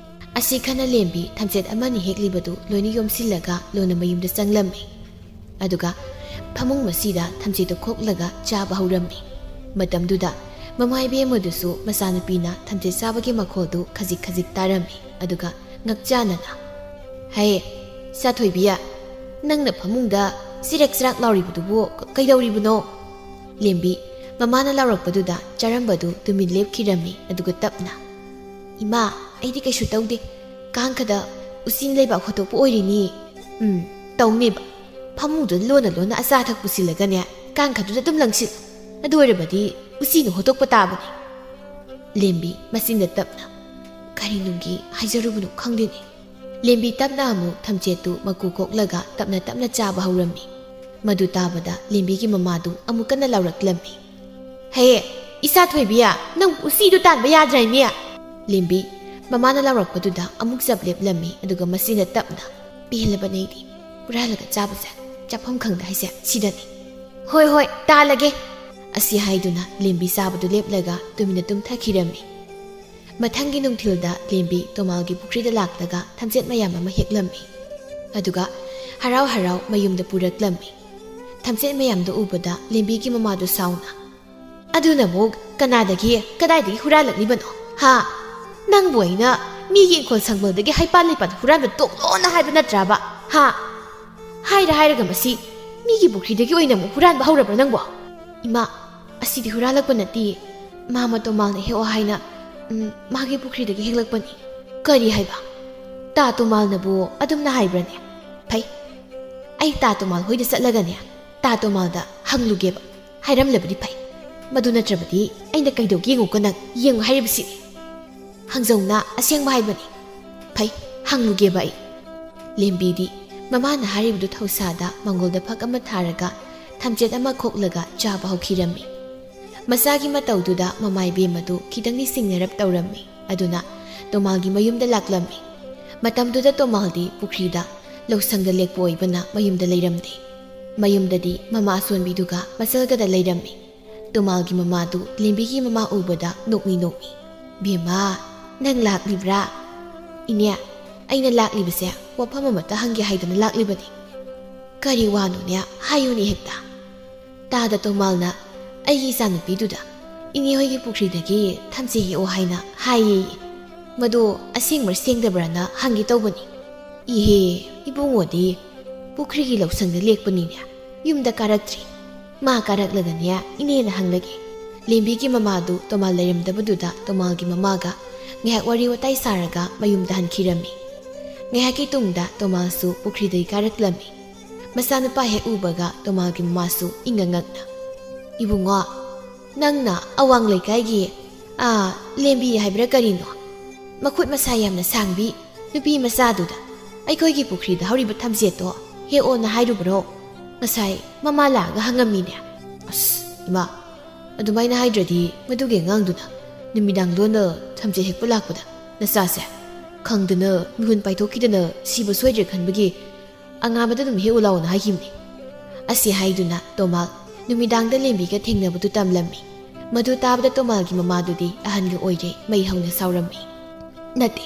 ꯑꯁꯤ ꯈꯟꯅ ꯂꯦꯝꯕꯤ ꯊꯝꯆꯦꯠ ꯑꯃꯅꯤ ꯍꯦꯛꯂꯤꯕꯗꯨ ꯂꯣꯏꯅ ꯌꯣꯝꯁꯤꯜꯂꯒ ꯂꯣꯟꯅ ꯃꯌꯨꯝꯗ ꯆꯪꯂꯝꯃꯤ꯫ ꯑꯗꯨꯒ ꯐꯃꯨꯡ ꯃꯁꯤꯗ ꯊꯝꯆꯦꯠꯇꯨ ꯈꯣꯛꯂꯒ ꯆꯥꯕ ꯍꯧꯔꯝꯃꯤ꯫ ꯃꯇꯝꯗꯨꯗ ꯃꯃꯥ ꯏꯕꯦꯝꯃꯗꯨꯁꯨ ꯃꯆꯥꯅꯨꯄꯤꯅ ꯊꯝꯆꯦꯠ ꯆꯥꯕꯒꯤ ꯃꯈꯣꯜꯗꯨ ꯈꯖꯤꯛ ꯈꯖꯤꯛ ꯇꯥꯔꯝꯃꯤ꯫ ꯑꯗꯨꯒ ꯉꯛꯆꯥꯅꯅ, "ꯍꯦ, ꯏꯆꯥ ꯊꯣꯏꯕꯤ, ꯅꯪꯅ ꯐꯃꯨꯡꯗ ꯆꯤꯔꯦꯛ ꯆꯤꯔꯥꯛ ꯂꯥꯎꯔꯤꯕꯗꯨꯕꯨ ꯀ-, ꯀꯩꯗꯧꯔꯤꯕꯅꯣ?" ꯂꯦꯝꯕꯤ ꯃꯃꯥꯅ ꯂꯥꯎꯔꯛꯄꯗꯨꯗ ꯆꯥꯔꯝꯕꯗꯨ ꯇꯨꯃꯤꯟ ꯂꯦꯞꯈꯤꯔꯝꯃꯤ꯫ ꯑꯗꯨꯒ ꯇꯞꯅ, "ꯏꯃꯥ, ꯑꯩꯗꯤ ꯀꯩꯁꯨ ꯇꯧꯗꯦ꯫ ꯀꯥꯡꯈꯗ ꯎꯆꯤꯅ ꯂꯩꯕꯥꯛ ꯍꯣꯠꯇꯣꯛꯄ ꯑꯣꯏꯔꯤꯅꯤ꯫ ꯎꯝ, ꯇꯧꯅꯦꯕ꯫ ꯐꯃꯨꯡꯗꯨꯗ ꯂꯣꯟꯅ ꯂꯣꯟꯅ ꯑꯆꯥ ꯑꯊꯛ ꯄꯨꯁꯤꯜꯂꯒꯅꯦ, ꯀꯥꯡꯈꯗꯨꯗ ꯑꯗꯨꯝ ꯂꯪꯁꯤꯜ꯫ ꯑꯗꯨ ꯑꯣꯏꯔꯕꯗꯤ ꯎꯆꯤꯅ ꯍꯣꯠꯇꯣꯛꯄ ꯇꯥꯕꯅꯤ"꯫ ꯂꯦꯝꯕꯤ ꯃꯆꯤꯟꯗ ꯇꯞꯅ, "ꯀꯔꯤ ꯅꯨꯡꯒꯤ ꯍꯥꯏꯖꯔꯨꯕꯅꯣ ꯈꯪꯗꯦꯅꯦ"꯫ ꯂꯦꯝꯕꯤ ꯇꯞꯅ ꯑꯃꯨꯛ ꯊꯝꯆꯦꯠꯇꯨ ꯃꯀꯨ ꯀꯣꯛꯂꯒ ꯇꯞꯅ ꯇꯞꯅ ꯆꯥꯕ ꯍꯧꯔꯝꯃꯤ꯫ ꯃꯗꯨ ꯇꯥꯕꯗ ꯂꯦꯝꯕꯤꯒꯤ ꯃꯃꯥꯗꯨ ꯑꯃꯨꯛ ꯀꯟꯅ ꯂꯥꯎꯔꯛꯂꯝꯃꯤ꯫ "ꯍꯦ, ꯏꯆꯥ ꯊꯣꯏꯕꯤ, ꯅꯪ ꯎꯆꯤꯗꯨ ꯇꯥꯟꯕ ꯌꯥꯗ꯭ꯔꯥ ꯏꯃꯤ?" ꯂꯦꯝꯕꯤ ꯃꯃꯥꯅ ꯂꯥꯎꯔꯛꯄꯗꯨꯗ ꯑꯃꯨꯛ ꯆꯞ ꯂꯦꯞꯂꯝꯃꯤ, ꯑꯗꯨꯒ ꯃꯆꯤꯟꯅ ꯇꯞꯅ, "ꯄꯦꯜꯂꯕꯅꯦ ꯑꯩꯗꯤ, ꯍꯨꯔꯥꯜꯂꯒ ꯆꯥꯕꯁꯦ, ꯆꯥꯐꯝ ꯈꯪꯗ ꯍꯥꯏꯁꯦ ꯁꯤꯗꯅꯤ꯫ ꯍꯣꯏ, ꯍꯣꯏ, ꯇꯥꯜꯂꯒꯦ"꯫ ꯑꯁꯤ ꯍꯥꯏꯗꯨꯅ ꯂꯦꯝꯕꯤ ꯆꯥꯕꯗꯨ ꯂꯦꯞꯂꯒ ꯇꯨꯃꯤꯟꯅ ꯇꯨꯝꯊꯈꯤꯔꯝꯃꯤ꯫ ꯃꯊꯪꯒꯤ ꯅꯨꯡꯊꯤꯜꯗ ꯂꯦꯝꯕꯤ ꯇꯣꯃꯥꯜꯒꯤ ꯄꯨꯈ꯭ꯔꯤꯗ ꯂꯥꯛꯂꯒ ꯊꯝꯆꯦꯠ ꯃꯌꯥꯝ ꯑꯃ ꯍꯦꯛꯂꯝꯃꯤ꯫ ꯑꯗꯨꯒ ꯍꯔꯥꯎ ꯍꯔꯥꯎ ꯃꯌꯨꯝꯗ ꯄꯨꯔꯛꯂꯝꯃꯤ꯫ ꯊꯝꯆꯦꯠ ꯃꯌꯥꯝꯗꯨ ꯎꯕꯗ ꯂꯦꯝꯕꯤꯒꯤ ꯃꯃꯥꯗꯨ ꯁꯥꯎꯅ, "ꯑꯗꯨꯅ ꯑꯃꯨꯛ ꯀꯅꯥꯗꯒꯤ, ꯀꯗꯥꯏꯗꯒꯤ ꯍꯨꯔꯥꯜꯂꯛꯂꯤꯕꯅꯣ? ꯍꯥ? ꯅꯪꯕꯨ ꯑꯩꯅ ꯃꯤꯒꯤ ꯏꯪꯈꯣꯜ ꯁꯪꯕꯜꯗꯒꯤ ꯍꯩꯄꯥꯜ ꯂꯩꯄꯥꯜ ꯍꯨꯔꯥꯟꯕ ꯇꯣꯛꯂꯣꯅ ꯍꯥꯏꯕ ꯅꯠꯇ꯭ꯔꯕ? ꯍꯥ? ꯍꯥꯏꯔ ꯍꯥꯏꯔꯒ ꯃꯁꯤ ꯃꯤꯒꯤ ꯄꯨꯈ꯭ꯔꯤꯗꯒꯤ ꯑꯣꯏꯅ ꯑꯃꯨꯛ ꯍꯨꯔꯥꯟꯕ ꯍꯧꯔꯕ꯭ꯔꯥ ꯅꯪꯕꯣ? ꯏꯃꯥ, ꯑꯁꯤꯗꯤ ꯍꯨꯔꯥꯜꯂꯛꯄ ꯅꯠꯇꯦ꯫ ꯃꯥꯃ ꯇꯣꯃꯥꯜꯅ ꯍꯦꯛꯑꯣ ꯍꯥꯏꯅ "ꯎꯝ, ꯃꯥꯒꯤ ꯄꯨꯈ꯭ꯔꯤꯗꯒꯤ ꯍꯦꯛꯂꯛꯄꯅꯤ꯫" "ꯀꯔꯤ ꯍꯥꯏꯕ? ꯇꯥ ꯇꯣꯃꯥꯜꯅꯕꯨ ꯑꯗꯨꯝꯅ ꯍꯥꯏꯕ꯭ꯔꯅꯦ? ꯐꯩ, ꯑꯩ ꯇꯥ ꯇꯣꯃꯥꯜ ꯍꯣꯏꯗ ꯆꯠꯂꯒꯅꯦ, ꯇꯥ ꯇꯣꯃꯥꯜꯗ ꯍꯪꯂꯨꯒꯦꯕ꯫ ꯍꯥꯏꯔꯝꯂꯕꯗꯤ ꯐꯩ꯫ ꯃꯗꯨ ꯅꯠꯇ꯭ꯔꯕꯗꯤ ꯑꯩꯅ ꯀꯩꯗꯧꯒꯦ ꯌꯦꯡꯉꯨꯀꯣ ꯅꯪ, ꯌꯦꯡꯉꯨ ꯍꯥꯏꯔꯤꯕꯁꯤꯅꯤ꯫" "ꯍꯪꯖꯧꯅ ꯑꯁꯦꯡꯕ ꯍꯥꯏꯕꯅꯤ꯫" "ꯐꯩ, ꯍꯪꯂꯨꯒꯦꯕ ꯑꯩ꯫" ꯂꯦꯝꯕꯤꯗꯤ ꯃꯃꯥꯅ ꯍꯥꯏꯔꯤꯕꯗꯨ ꯊꯧꯁꯥꯗ ꯃꯪꯒꯣꯜꯗ ꯐꯛ ꯑꯃ ꯊꯥꯔꯒ ꯊꯝꯆꯦꯠ ꯑꯃ ꯈꯣꯛꯂꯒ ꯆꯥꯕ ꯍꯧꯈꯤꯔꯝꯃꯤ꯫ ꯃꯆꯥꯒꯤ ꯃꯇꯧꯗꯨꯗ ꯃꯃꯥ ꯏꯕꯦꯝ ꯑꯗꯨ ꯈꯤꯇꯪꯗꯤ ꯁꯤꯡꯅꯔꯞ ꯇꯧꯔꯝꯃꯤ꯫ ꯑꯗꯨꯅ ꯇꯣꯃꯥꯜꯒꯤ ꯃꯌꯨꯝꯗ ꯂꯥꯛꯂꯝꯃꯤ꯫ ꯃꯇꯝꯗꯨꯗ ꯇꯣꯃꯥꯜꯗꯤ ꯄꯨꯈ꯭ꯔꯤꯗ ꯂꯧꯁꯪꯗ ꯂꯦꯛꯄ ꯑꯣꯏꯕꯅ ꯃꯌꯨꯝꯗ ꯂꯩꯔꯝꯗꯦ꯫ ꯃꯌꯨꯝꯗꯗꯤ ꯃꯃꯥ ꯑꯁꯣꯟꯕꯤꯗꯨꯒ ꯃꯆꯜꯒꯗ ꯂꯩꯔꯝꯃꯤ꯫ ꯇꯣꯃꯥꯜꯒꯤ ꯃꯃꯥꯗꯨ ꯂꯦꯝꯕꯤꯒꯤ ꯃꯃꯥ ꯎꯕꯗ ꯅꯣꯛꯃꯤ ꯅꯣꯛꯃꯤ꯫ "ꯕꯦꯝꯃ, ꯅꯪ ꯂꯥꯛꯂꯤꯕ꯭ꯔꯥ?" "ꯏꯅꯦ, ꯑꯩꯅ ꯂꯥꯛꯂꯤꯕꯁꯦ ꯋꯥꯐꯝ ꯑꯃꯇ ꯍꯪꯒꯦ ꯍꯥꯏꯗꯅ ꯂꯥꯛꯂꯤꯕꯅꯤ꯫" "ꯀꯔꯤ ꯋꯥꯅꯣꯅꯦ? ꯍꯥꯏꯌꯨꯅꯦ ꯍꯦꯛꯇ꯫" "ꯇꯥꯗ ꯇꯣꯃꯥꯜꯅ ꯑꯩꯒꯤ ꯏꯆꯥꯅꯨꯄꯤꯗꯨꯗ ꯏꯅꯦ ꯍꯣꯏꯒꯤ ꯄꯨꯈ꯭ꯔꯤꯗꯒꯤ ꯊꯝꯆꯦꯠ ꯍꯦꯛꯑꯣ ꯍꯥꯏꯅ ꯍꯥꯏꯌꯦ꯫ ꯃꯗꯣ ꯑꯁꯦꯡꯕ꯭ꯔꯥ ꯁꯦꯡꯗꯕ꯭ꯔꯥꯅ ꯍꯪꯒꯦ ꯇꯧꯕꯅꯤ꯫" "ꯏꯍꯦ, ꯏꯕꯨꯡꯉꯣꯗꯤ ꯄꯨꯈ꯭ꯔꯤꯒꯤ ꯂꯧꯁꯪꯗ ꯂꯦꯛꯄꯅꯤꯅꯦ, ꯌꯨꯝꯗ ꯀꯥꯔꯛꯇ꯭ꯔꯤ꯫ ꯃꯥ ꯀꯥꯔꯛꯂꯒꯅꯦ ꯏꯅꯦꯅ ꯍꯪꯂꯒꯦ꯫" ꯂꯦꯝꯕꯤꯒꯤ ꯃꯃꯥꯗꯨ ꯇꯣꯃꯥꯜ ꯂꯩꯔꯝꯗꯕꯗꯨꯗ ꯇꯣꯃꯥꯜꯒꯤ ꯃꯃꯥꯒ ꯉꯥꯏꯍꯥꯛ ꯋꯥꯔꯤ ꯋꯥꯇꯥꯏ ꯁꯥꯔꯒ ꯃꯌꯨꯝꯗ ꯍꯟꯈꯤꯔꯝꯃꯤ꯫ ꯉꯥꯏꯍꯥꯛꯀꯤ ꯇꯨꯡꯗ ꯇꯣꯃꯥꯜꯁꯨ ꯄꯨꯈ꯭ꯔꯤꯗꯒꯤ ꯀꯥꯔꯛꯂꯝꯃꯤ꯫ ꯃꯆꯥꯅꯨꯄꯥ ꯍꯦꯛ ꯎꯕꯒ ꯇꯣꯃꯥꯜꯒꯤ ꯃꯃꯥꯁꯨ ꯏꯪꯉ ꯉꯛꯅ, "ꯏꯕꯨꯡꯉꯣ, ꯅꯪꯅ ꯑꯋꯥꯡ ꯂꯩꯀꯥꯏꯒꯤ, ꯑꯥ, ꯂꯦꯝꯕꯤ ꯍꯥꯏꯕ꯭ꯔꯥ ꯀꯔꯤꯅꯣ? ꯃꯈꯨꯠ ꯃꯁꯥ ꯌꯥꯝꯅ ꯁꯥꯡꯕꯤ ꯅꯨꯄꯤ ꯃꯆꯥꯗꯨꯗ ꯑꯩꯈꯣꯏꯒꯤ ꯄꯨꯈ꯭ꯔꯤꯗ ꯍꯧꯔꯤꯕ ꯊꯝꯆꯦꯠꯇꯣ ꯍꯦꯛꯑꯣꯅ ꯍꯥꯏꯔꯨꯕ꯭ꯔꯣ? ꯉꯁꯥꯏ ꯃꯃꯥ ꯂꯥꯛꯑꯒ ꯍꯪꯉꯝꯃꯤꯅꯦ꯫" "ꯑꯁ, ꯏꯃꯥ, ꯑꯗꯨꯃꯥꯏꯅ ꯍꯥꯏꯗ꯭ꯔꯗꯤ ꯃꯗꯨꯒꯤ ꯑꯉꯥꯡꯗꯨꯅ ꯅꯨꯃꯤꯗꯥꯡ ꯂꯣꯟꯅ ꯊꯝꯆꯦꯠ ꯍꯦꯛꯄ ꯂꯥꯛꯄꯗ ꯅꯆꯥꯁꯦ ꯈꯪꯗꯅ ꯃꯤꯍꯨꯟ ꯄꯥꯏꯊꯣꯛꯈꯤꯗꯅ ꯁꯤꯕ ꯁꯣꯏꯗ꯭ꯔꯦ ꯈꯟꯕꯒꯤ ꯑꯉꯥꯡꯕꯗ ꯑꯗꯨꯝ ꯍꯦꯛꯎ ꯂꯥꯎꯅ ꯍꯥꯏꯈꯤꯕꯅꯤ꯫" ꯑꯁꯤ ꯍꯥꯏꯗꯨꯅ ꯇꯣꯃꯥꯜ ꯅꯨꯃꯤꯗꯥꯡꯗ ꯂꯦꯝꯕꯤꯒ ꯊꯦꯡꯅꯕꯗꯨ ꯇꯝꯂꯝꯃꯤ꯫ ꯃꯗꯨ ꯇꯥꯕꯗ ꯇꯣꯃꯥꯜꯒꯤ ꯃꯃꯥꯗꯨꯗꯤ ꯑꯍꯟꯒ ꯑꯣꯏꯔꯦ, ꯃꯩ ꯍꯧꯅ ꯁꯥꯎꯔꯝꯃꯤ꯫ "ꯅꯠꯇꯦ,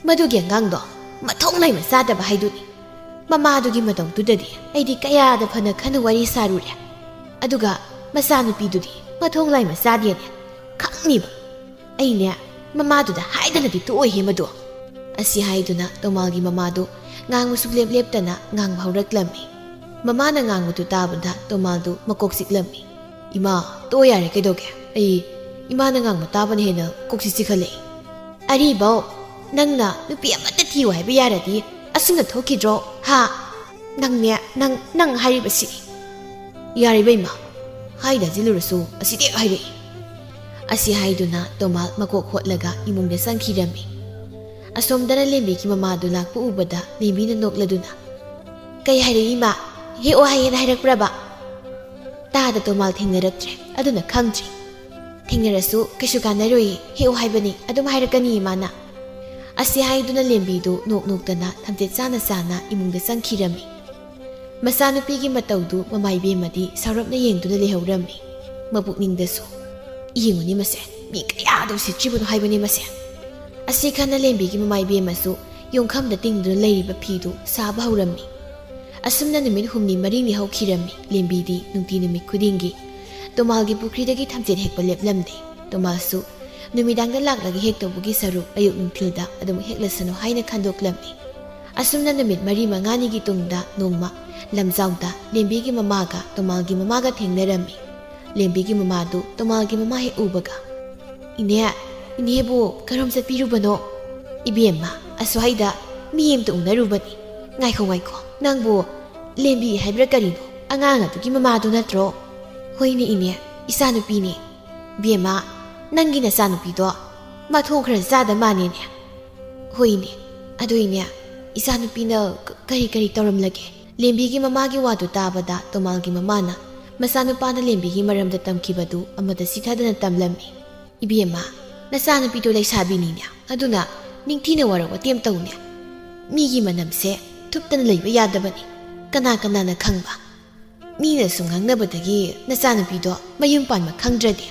ꯃꯗꯨꯒꯤ ꯑꯉꯥꯡꯗꯣ ꯃꯊꯣꯡ ꯂꯩꯃ ꯆꯥꯗꯕ ꯍꯥꯏꯗꯨꯅꯤ꯫ ꯃꯃꯥꯗꯨꯒꯤ ꯃꯇꯧꯗꯨꯗꯗꯤ ꯑꯩꯗꯤ ꯀꯌꯥꯗ ꯐꯅ ꯈꯟꯅ ꯋꯥꯔꯤ ꯁꯥꯔꯨꯔꯦ꯫ ꯑꯗꯨꯒ ꯃꯆꯥꯅꯨꯄꯤꯗꯨꯗꯤ ꯃꯊꯣꯡ ꯂꯩꯃ ꯆꯥꯗꯦꯅꯦ꯫ ꯈꯪꯅꯤꯕ꯫ ꯑꯩꯅꯦ ꯃꯃꯥꯗꯨꯗ ꯍꯥꯏꯗꯅꯗꯤ ꯇꯣꯛꯑꯣꯏꯍꯦ ꯃꯗꯨ꯫" ꯑꯁꯤ ꯍꯥꯏꯗꯨꯅ ꯇꯣꯃꯥꯜꯒꯤ ꯃꯃꯥꯗꯨ ꯉꯥꯡꯕ ꯁꯨꯛꯂꯦꯞ ꯂꯦꯞꯇꯅ ꯉꯥꯡꯕ ꯍꯧꯔꯛꯂꯝꯃꯤ꯫ ꯃꯃꯥꯅ ꯉꯥꯡꯕꯗꯨ ꯇꯥꯕꯗ ꯇꯣꯃꯥꯜꯗꯨ ꯃꯀꯣꯛ ꯆꯤꯛꯂꯝꯃꯤ꯫ "ꯏꯃꯥ, ꯇꯣꯛꯑꯣ ꯌꯥꯔꯦ, ꯀꯩꯗꯧꯒꯦ? ꯑꯩ ꯏꯃꯥꯅ ꯉꯥꯡꯕ ꯇꯥꯕꯅ ꯍꯦꯟꯅ ꯀꯣꯛꯁꯤ ꯆꯤꯛꯈꯠꯂꯛꯏ꯫ "ꯑꯔꯤꯕꯧ, ꯅꯪꯅ ꯅꯨꯄꯤ ꯑꯃꯠꯇ ꯊꯤꯌꯨ ꯍꯥꯏꯕ ꯌꯥꯔꯗꯤ ꯑꯁꯨꯝꯅ ꯊꯣꯛꯈꯤꯗ꯭ꯔꯣ? ꯍꯥ? ꯅꯪꯅꯦ, ꯅꯪ, ꯅꯪ ꯍꯥꯏꯔꯤꯕꯁꯤꯗꯤ"꯫ "ꯌꯥꯔꯤꯕ ꯏꯃꯥ, ꯍꯥꯏꯗ ꯍꯥꯏꯖꯤꯜꯂꯨꯔꯁꯨ ꯑꯁꯤꯗꯤ ꯍꯦꯛ ꯍꯥꯏꯔꯛꯏ"꯫ ꯑꯁꯤ ꯍꯥꯏꯗꯨꯅ ꯇꯣꯃꯥꯜ ꯃꯀꯣꯛ ꯍꯣꯠꯂꯒ ꯏꯃꯨꯡꯗ ꯆꯪꯈꯤꯔꯝꯃꯤ꯫ ꯑꯁꯣꯝꯗꯅ ꯂꯦꯝꯕꯤꯒꯤ ꯃꯃꯥꯗꯨ ꯂꯥꯛꯄ ꯎꯕꯗ ꯂꯦꯝꯕꯤꯅ ꯅꯣꯛꯂꯗꯨꯅ, "ꯀꯩ ꯍꯥꯏꯔꯛꯏ ꯏꯃꯥ? ꯍꯦꯛꯑꯣ ꯍꯥꯏꯌꯦꯅ ꯍꯥꯏꯔꯛꯄ꯭ꯔꯕ?" ꯇꯥꯗ ꯇꯣꯃꯥꯜ ꯊꯦꯡꯅꯔꯛꯇ꯭ꯔꯦ, ꯑꯗꯨꯅ ꯈꯪꯗ꯭ꯔꯤ꯫ "ꯊꯦꯡꯅꯔꯁꯨ ꯀꯩꯁꯨ ꯀꯥꯟꯅꯔꯣꯏꯌꯦ, ꯍꯦꯛꯑꯣ ꯍꯥꯏꯕꯅꯤ, ꯑꯗꯨꯝ ꯍꯥꯏꯔꯛꯀꯅꯤ ꯏꯃꯥꯅ"꯫ ꯑꯁꯤ ꯍꯥꯏꯗꯨꯅ ꯂꯦꯝꯕꯤꯗꯨ ꯅꯣꯛ ꯅꯣꯛꯇꯅ ꯊꯝꯆꯦꯠ ꯆꯥꯅ ꯆꯥꯅ ꯏꯃꯨꯡꯗ ꯆꯪꯈꯤꯔꯝꯃꯤ꯫ ꯃꯆꯥꯅꯨꯄꯤꯒꯤ ꯃꯇꯧꯗꯨ ꯃꯃꯥ ꯏꯕꯦꯝꯃꯗꯤ ꯁꯥꯎꯔꯞꯅ ꯌꯦꯡꯗꯨꯅ ꯂꯩꯍꯧꯔꯝꯃꯤ꯫ ꯃꯄꯨꯛꯅꯤꯡꯗꯁꯨ, "ꯌꯦꯡꯉꯨꯅꯦ ꯃꯁꯦ, ꯃꯤ ꯀꯌꯥꯗ ꯎꯁꯤꯠꯇ꯭ꯔꯤꯕꯅꯣ ꯍꯥꯏꯕꯅꯦ ꯃꯁꯦ"꯫ ꯑꯁꯤ ꯈꯟꯅ ꯂꯦꯝꯕꯤꯒꯤ ꯃꯃꯥ ꯏꯕꯦꯝꯃꯁꯨ ꯌꯣꯡꯈꯝꯗ ꯇꯤꯡꯗꯨꯅ ꯂꯩꯔꯤꯕ ꯐꯤꯗꯨ ꯁꯥꯕ ꯍꯧꯔꯝꯃꯤ꯫ ꯑꯁꯨꯝꯅ ꯅꯨꯃꯤꯠ ꯍꯨꯝꯅꯤ ꯃꯔꯤꯅꯤ ꯍꯧꯈꯤꯔꯝꯃꯤ꯫ ꯂꯦꯝꯕꯤꯗꯤ ꯅꯨꯡꯇꯤ ꯅꯨꯃꯤꯠ ꯈꯨꯗꯤꯡꯒꯤ ꯇꯣꯃꯥꯜꯒꯤ ꯄꯨꯈ꯭ꯔꯤꯗꯒꯤ ꯊꯝꯆꯦꯠ ꯍꯦꯛꯄ ꯂꯦꯞꯂꯝꯗꯦ꯫ ꯇꯣꯃꯥꯜꯁꯨ ꯅꯨꯃꯤꯗꯥꯡꯗ ꯂꯥꯛꯂꯒ ꯍꯦꯛꯇꯧꯕꯒꯤ ꯁꯔꯨꯛ ꯑꯌꯨꯛ ꯅꯨꯡꯊꯤꯜꯗ ꯑꯗꯨꯝ ꯍꯦꯛꯂꯁꯅꯨ ꯍꯥꯏꯅ ꯈꯟꯗꯣꯛꯂꯝꯃꯤ꯫ ꯑꯁꯨꯝꯅ ꯅꯨꯃꯤꯠ ꯃꯔꯤ ꯃꯉꯥꯅꯤꯒꯤ ꯇꯨꯡꯗ ꯅꯣꯡꯃ ꯂꯝꯖꯥꯎꯗ ꯂꯦꯝꯕꯤꯒꯤ ꯃꯃꯥꯒ ꯇꯣꯃꯥꯜꯒꯤ ꯃꯃꯥꯒ ꯊꯦꯡꯅꯔꯝꯃꯤ꯫ ꯂꯦꯝꯕꯤꯒꯤ ꯃꯃꯥꯗꯨ ꯇꯣꯃꯥꯜꯒꯤ ꯃꯃꯥ ꯍꯦꯛ ꯎꯕꯒ, "ꯏꯅꯦ, ꯏꯅꯦꯕꯨ ꯀꯔꯣꯝ ꯆꯠꯄꯤꯔꯨꯕꯅꯣ?" "ꯏꯕꯦꯝꯃ, ꯑꯁ꯭ꯋꯥꯏꯗ ꯃꯤ ꯑꯃꯇ ꯎꯅꯔꯨꯕꯅꯤ"꯫ "ꯉꯥꯏꯈꯣ, ꯉꯥꯏꯈꯣ, ꯅꯪꯕꯨ ꯂꯦꯝꯕꯤ ꯍꯥꯏꯕ꯭ꯔꯥ ꯀꯔꯤꯅꯣ? ꯑꯉꯥꯡ ꯑꯗꯨꯒꯤ ꯃꯃꯥꯗꯨ ꯅꯠꯇ꯭ꯔꯣ?" "ꯍꯣꯏꯅꯦ ꯏꯅꯦ, ꯏꯆꯥꯅꯨꯄꯤꯅꯦ"꯫ "ꯏꯕꯦꯝꯃ, ꯅꯪꯒꯤ ꯅꯆꯥꯅꯨꯄꯤꯗꯣ ꯃꯊꯣꯡ ꯈꯔ ꯆꯥꯗ ꯃꯥꯅꯦꯅꯦ"꯫ "ꯍꯣꯏꯅꯦ, ꯑꯗꯨꯏꯅꯦ, ꯏꯆꯥꯅꯨꯄꯤꯅ ꯀ-, ꯀꯔꯤ ꯀꯔꯤ ꯇꯧꯔꯝꯂꯒꯦ?" ꯂꯦꯝꯕꯤꯒꯤ ꯃꯃꯥꯒꯤ ꯋꯥꯗꯨ ꯇꯥꯕꯗ ꯇꯣꯃꯥꯜꯒꯤ ꯃꯃꯥꯅ ꯃꯆꯥꯅꯨꯄꯥꯅ ꯂꯦꯝꯕꯤꯒꯤ ꯃꯔꯝꯗ ꯇꯝꯈꯤꯕꯗꯨ ꯑꯃꯠꯇ ꯆꯤꯊꯗꯅ ꯇꯝꯂꯝꯃꯤ꯫ "ꯏꯕꯦꯝꯃ, ꯅꯆꯥꯅꯨꯄꯤꯗꯣ ꯂꯩꯁꯥꯕꯤꯅꯤꯅꯦ, ꯑꯗꯨꯅ ꯅꯤꯡꯊꯤꯅ ꯋꯥꯔꯧ ꯋꯥꯇꯦꯝ ꯇꯧꯅꯦ꯫ ꯃꯤꯒꯤ ꯃꯅꯝꯁꯦ ꯊꯨꯞꯇꯅ ꯂꯩꯕ ꯌꯥꯗꯕꯅꯤ꯫ ꯀꯅꯥ ꯀꯅꯥꯅ ꯈꯪꯕ? ꯃꯤꯅꯁꯨ ꯉꯥꯡꯅꯕꯗꯒꯤ ꯅꯆꯥꯅꯨꯄꯤꯗꯣ ꯃꯌꯨꯝ ꯄꯥꯟꯕ ꯈꯪꯗ꯭ꯔꯗꯤ"꯫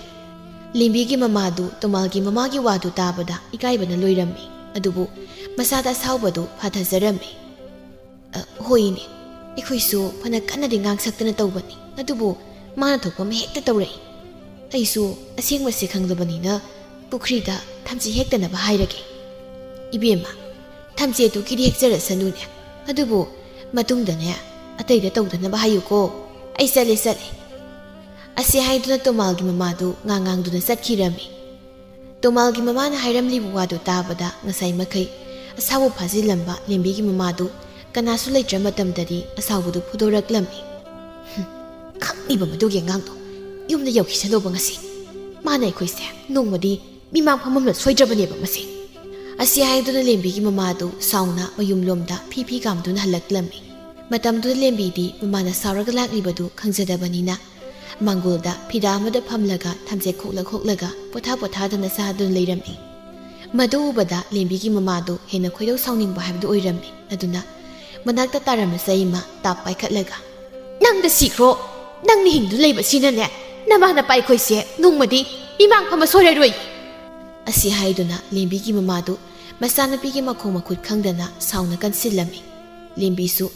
ꯂꯦꯝꯕꯤꯒꯤ ꯃꯃꯥꯗꯨ ꯇꯣꯃꯥꯜꯒꯤ ꯃꯃꯥꯒꯤ ꯋꯥꯗꯨ ꯇꯥꯕꯗ ꯏꯀꯥꯏꯕꯅ ꯂꯣꯏꯔꯝꯃꯤ, ꯑꯗꯨꯕꯨ ꯃꯁꯥꯗ ꯑꯁꯥꯎꯕꯗꯨ ꯐꯥꯊꯖꯔꯝꯃꯤ꯫ "ꯑ, ꯍꯣꯏꯅꯦ, ꯑꯩꯈꯣꯏꯁꯨ ꯐꯅ ꯀꯟꯅꯗꯤ ꯉꯥꯡꯁꯛꯇꯅ ꯇꯧꯕꯅꯤ, ꯑꯗꯨꯕꯨ ꯃꯥꯅ ꯊꯣꯛꯄ ꯑꯃ ꯍꯦꯛꯇ ꯇꯧꯔꯛꯏ꯫ ꯑꯩꯁꯨ ꯑꯁꯦꯡꯕꯁꯦ ꯈꯪꯗꯕꯅꯤꯅ ꯄꯨꯈ꯭ꯔꯤꯗ ꯊꯝꯆꯦꯠ ꯍꯦꯛꯇꯅꯕ ꯍꯥꯏꯔꯒꯦ"꯫ "ꯏꯕꯦꯝꯃ, ꯊꯝꯆꯦꯠꯇꯨ ꯀꯤꯗꯤ ꯍꯦꯛꯆꯔꯁꯅꯨꯅꯦ, ꯑꯗꯨꯕꯨ ꯃꯇꯨꯡꯗꯅꯦ ꯑꯇꯩꯗ ꯇꯧꯗꯅꯕ ꯍꯥꯏꯌꯨꯀꯣ꯫ ꯑꯩ ꯆꯠꯂꯦ, ꯆꯠꯂꯦ"꯫ ꯑꯁꯤ ꯍꯥꯏꯗꯨꯅ ꯇꯣꯃꯥꯜꯒꯤ ꯃꯃꯥꯗꯨ ꯉꯥꯡ ꯉꯥꯡꯗꯨꯅ ꯆꯠꯈꯤꯔꯝꯃꯤ꯫ ꯇꯣꯃꯥꯜꯒꯤ ꯃꯃꯥꯅ ꯍꯥꯏꯔꯝꯂꯤꯕ ꯋꯥꯗꯨ ꯇꯥꯕꯗ ꯉꯁꯥꯏ ꯃꯈꯩ ꯑꯁꯥꯎꯕ ꯐꯥꯖꯤꯜꯂꯝꯕ ꯂꯦꯝꯕꯤꯒꯤ ꯃꯃꯥꯗꯨ ꯀꯅꯥꯁꯨ ꯂꯩꯇ꯭ꯔ ꯃꯇꯝꯗꯗꯤ ꯑꯁꯥꯎꯕꯗꯨ ꯐꯨꯗꯣꯔꯛꯂꯝꯃꯤ꯫ "ꯍꯨꯝ, ꯈꯪꯂꯤꯕ ꯃꯗꯨꯒꯤ ꯑꯉꯥꯡꯗꯣ ꯌꯨꯝꯗ ꯌꯧꯈꯤꯁꯅꯨꯕ ꯉꯁꯤ꯫ ꯃꯥꯅ ꯑꯩꯈꯣꯏꯁꯦ ꯅꯣꯡꯃꯗꯤ ꯃꯤꯃꯥꯡ ꯐꯝꯍꯟꯕ ꯁꯣꯏꯗ꯭ꯔꯕꯅꯦꯕ ꯃꯁꯤ"꯫ ꯑꯁꯤ ꯍꯥꯏꯗꯨꯅ ꯂꯦꯝꯕꯤꯒꯤ ꯃꯃꯥꯗꯨ ꯁꯥꯎꯅ ꯃꯌꯨꯝꯂꯣꯝꯗ ꯐꯤ ꯐꯤ ꯀꯥꯝꯗꯨꯅ ꯍꯜꯂꯛꯂꯝꯃꯤ꯫ ꯃꯇꯝꯗꯨꯗ ꯂꯦꯝꯕꯤꯗꯤ ꯃꯃꯥꯅ ꯁꯥꯎꯔꯒ ꯂꯥꯛꯂꯤꯕꯗꯨ ꯈꯪꯖꯗꯕꯅꯤꯅ ꯃꯥꯡꯒꯣꯜꯗ ꯐꯤꯗꯥ ꯑꯃꯗ ꯐꯝꯂꯒ ꯊꯝꯆꯦꯠ ꯈꯣꯛꯂ ꯈꯣꯛꯂꯒ ꯄꯣꯊꯥ ꯄꯣꯊꯥꯗꯅ ꯆꯥꯗꯨꯅ ꯂꯩꯔꯝꯃꯤ꯫ ꯃꯗꯨ ꯎꯕꯗ ꯂꯦꯝꯕꯤꯒꯤ ꯃꯃꯥꯗꯨ ꯍꯦꯟꯅ ꯈꯣꯏꯗꯧ ꯁꯥꯎꯅꯤꯡꯕ ꯍꯥꯏꯕꯗꯨ ꯑꯣꯏꯔꯝꯃꯤ꯫ ꯑꯗꯨꯅ ꯃꯅꯥꯛꯇ ꯇꯥꯔꯝꯕ ꯆꯩ ꯑꯃ ꯇꯥꯞ ꯄꯥꯏꯈꯠꯂꯒ, "ꯅꯪꯗ ꯁꯤꯈ꯭ꯔꯣ! ꯅꯪꯅ ꯍꯤꯡꯗꯨꯅ ꯂꯩꯕꯁꯤꯅꯅꯦ, ꯅꯃꯥ ꯅꯄꯥ ꯑꯩꯈꯣꯏꯁꯦ ꯅꯣꯡꯃꯗꯤ ꯃꯤꯃꯥꯡ ꯐꯝꯕ ꯁꯣꯏꯔꯔꯣꯏ!" ꯑꯁꯤ ꯍꯥꯏꯗꯨꯅ ꯂꯦꯝꯕꯤꯒꯤ ꯃꯃꯥꯗꯨ ꯃꯆꯥꯅꯨꯄꯤꯒꯤ ꯃꯈꯣꯡ ꯃꯈꯨꯠ ꯈꯪꯗꯅ ꯁꯥꯎꯅ ꯀꯟꯁꯤꯜꯂꯝꯃꯤ꯫ ꯂꯦꯝꯕꯤꯁꯨ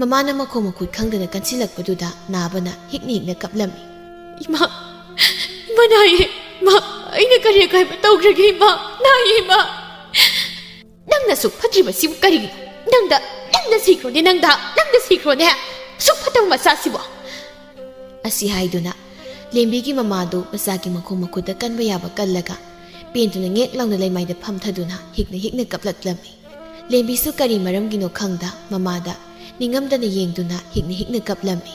ꯃꯃꯥꯅ ꯃꯈꯣꯡ ꯃꯈꯨꯠ ꯈꯪꯗꯅ ꯀꯟꯁꯤꯜꯂꯛꯄꯗꯨꯗ ꯅꯥꯕꯅ ꯍꯤꯛꯅ ꯍꯤꯛꯅ ꯀꯞꯂꯝꯃꯤ꯫ "ꯏꯃꯥ, ꯏꯃꯥ ꯅꯥꯏꯌꯦ, ꯏꯃꯥ, ꯑꯩꯅ ꯀꯔꯤ ꯑꯀꯥꯏꯕ ꯇꯧꯈ꯭ꯔꯒꯦ ꯏꯃꯥ? ꯅꯥꯏꯌꯦ ꯏꯃꯥ!" "ꯅꯪꯅ ꯁꯨꯛ ꯐꯠꯇ꯭ꯔꯤꯕꯁꯤꯕꯨ ꯀꯔꯤꯒꯤꯅꯣ? ꯅꯪꯗ, ꯅꯪꯗ ꯁꯤꯈ꯭ꯔꯣꯅꯦ, ꯅꯪꯗ, ꯅꯪꯗ ꯁꯤꯈ꯭ꯔꯣꯅꯦ, ꯁꯨꯛ ꯐꯠꯇꯕ ꯃꯆꯥꯁꯤꯕꯨ!" ꯑꯁꯤ ꯍꯥꯏꯗꯨꯅ ꯂꯦꯝꯕꯤꯒꯤ ꯃꯃꯥꯗꯨ ꯃꯆꯥꯒꯤ ꯃꯈꯣꯡ ꯃꯈꯨꯠꯇ ꯀꯟꯕ ꯌꯥꯕ ꯀꯜꯂꯒ ꯄꯦꯟꯗꯨꯅ ꯉꯦꯛ ꯂꯥꯎꯅ ꯂꯩꯃꯥꯏꯗ ꯐꯝꯊꯗꯨꯅ ꯍꯤꯛꯅ ꯍꯤꯛꯅ ꯀꯞꯂꯛꯂꯝꯃꯤ꯫ ꯂꯦꯝꯕꯤꯁꯨ ꯀꯔꯤ ꯃꯔꯝꯒꯤꯅꯣ ꯈꯪꯗ ꯃꯃꯥꯗ ꯅꯤꯡꯉꯝꯗꯅ ꯌꯦꯡꯗꯨꯅ ꯍꯤꯛꯅ ꯍꯤꯛꯅ ꯀꯞꯂꯝꯃꯤ꯫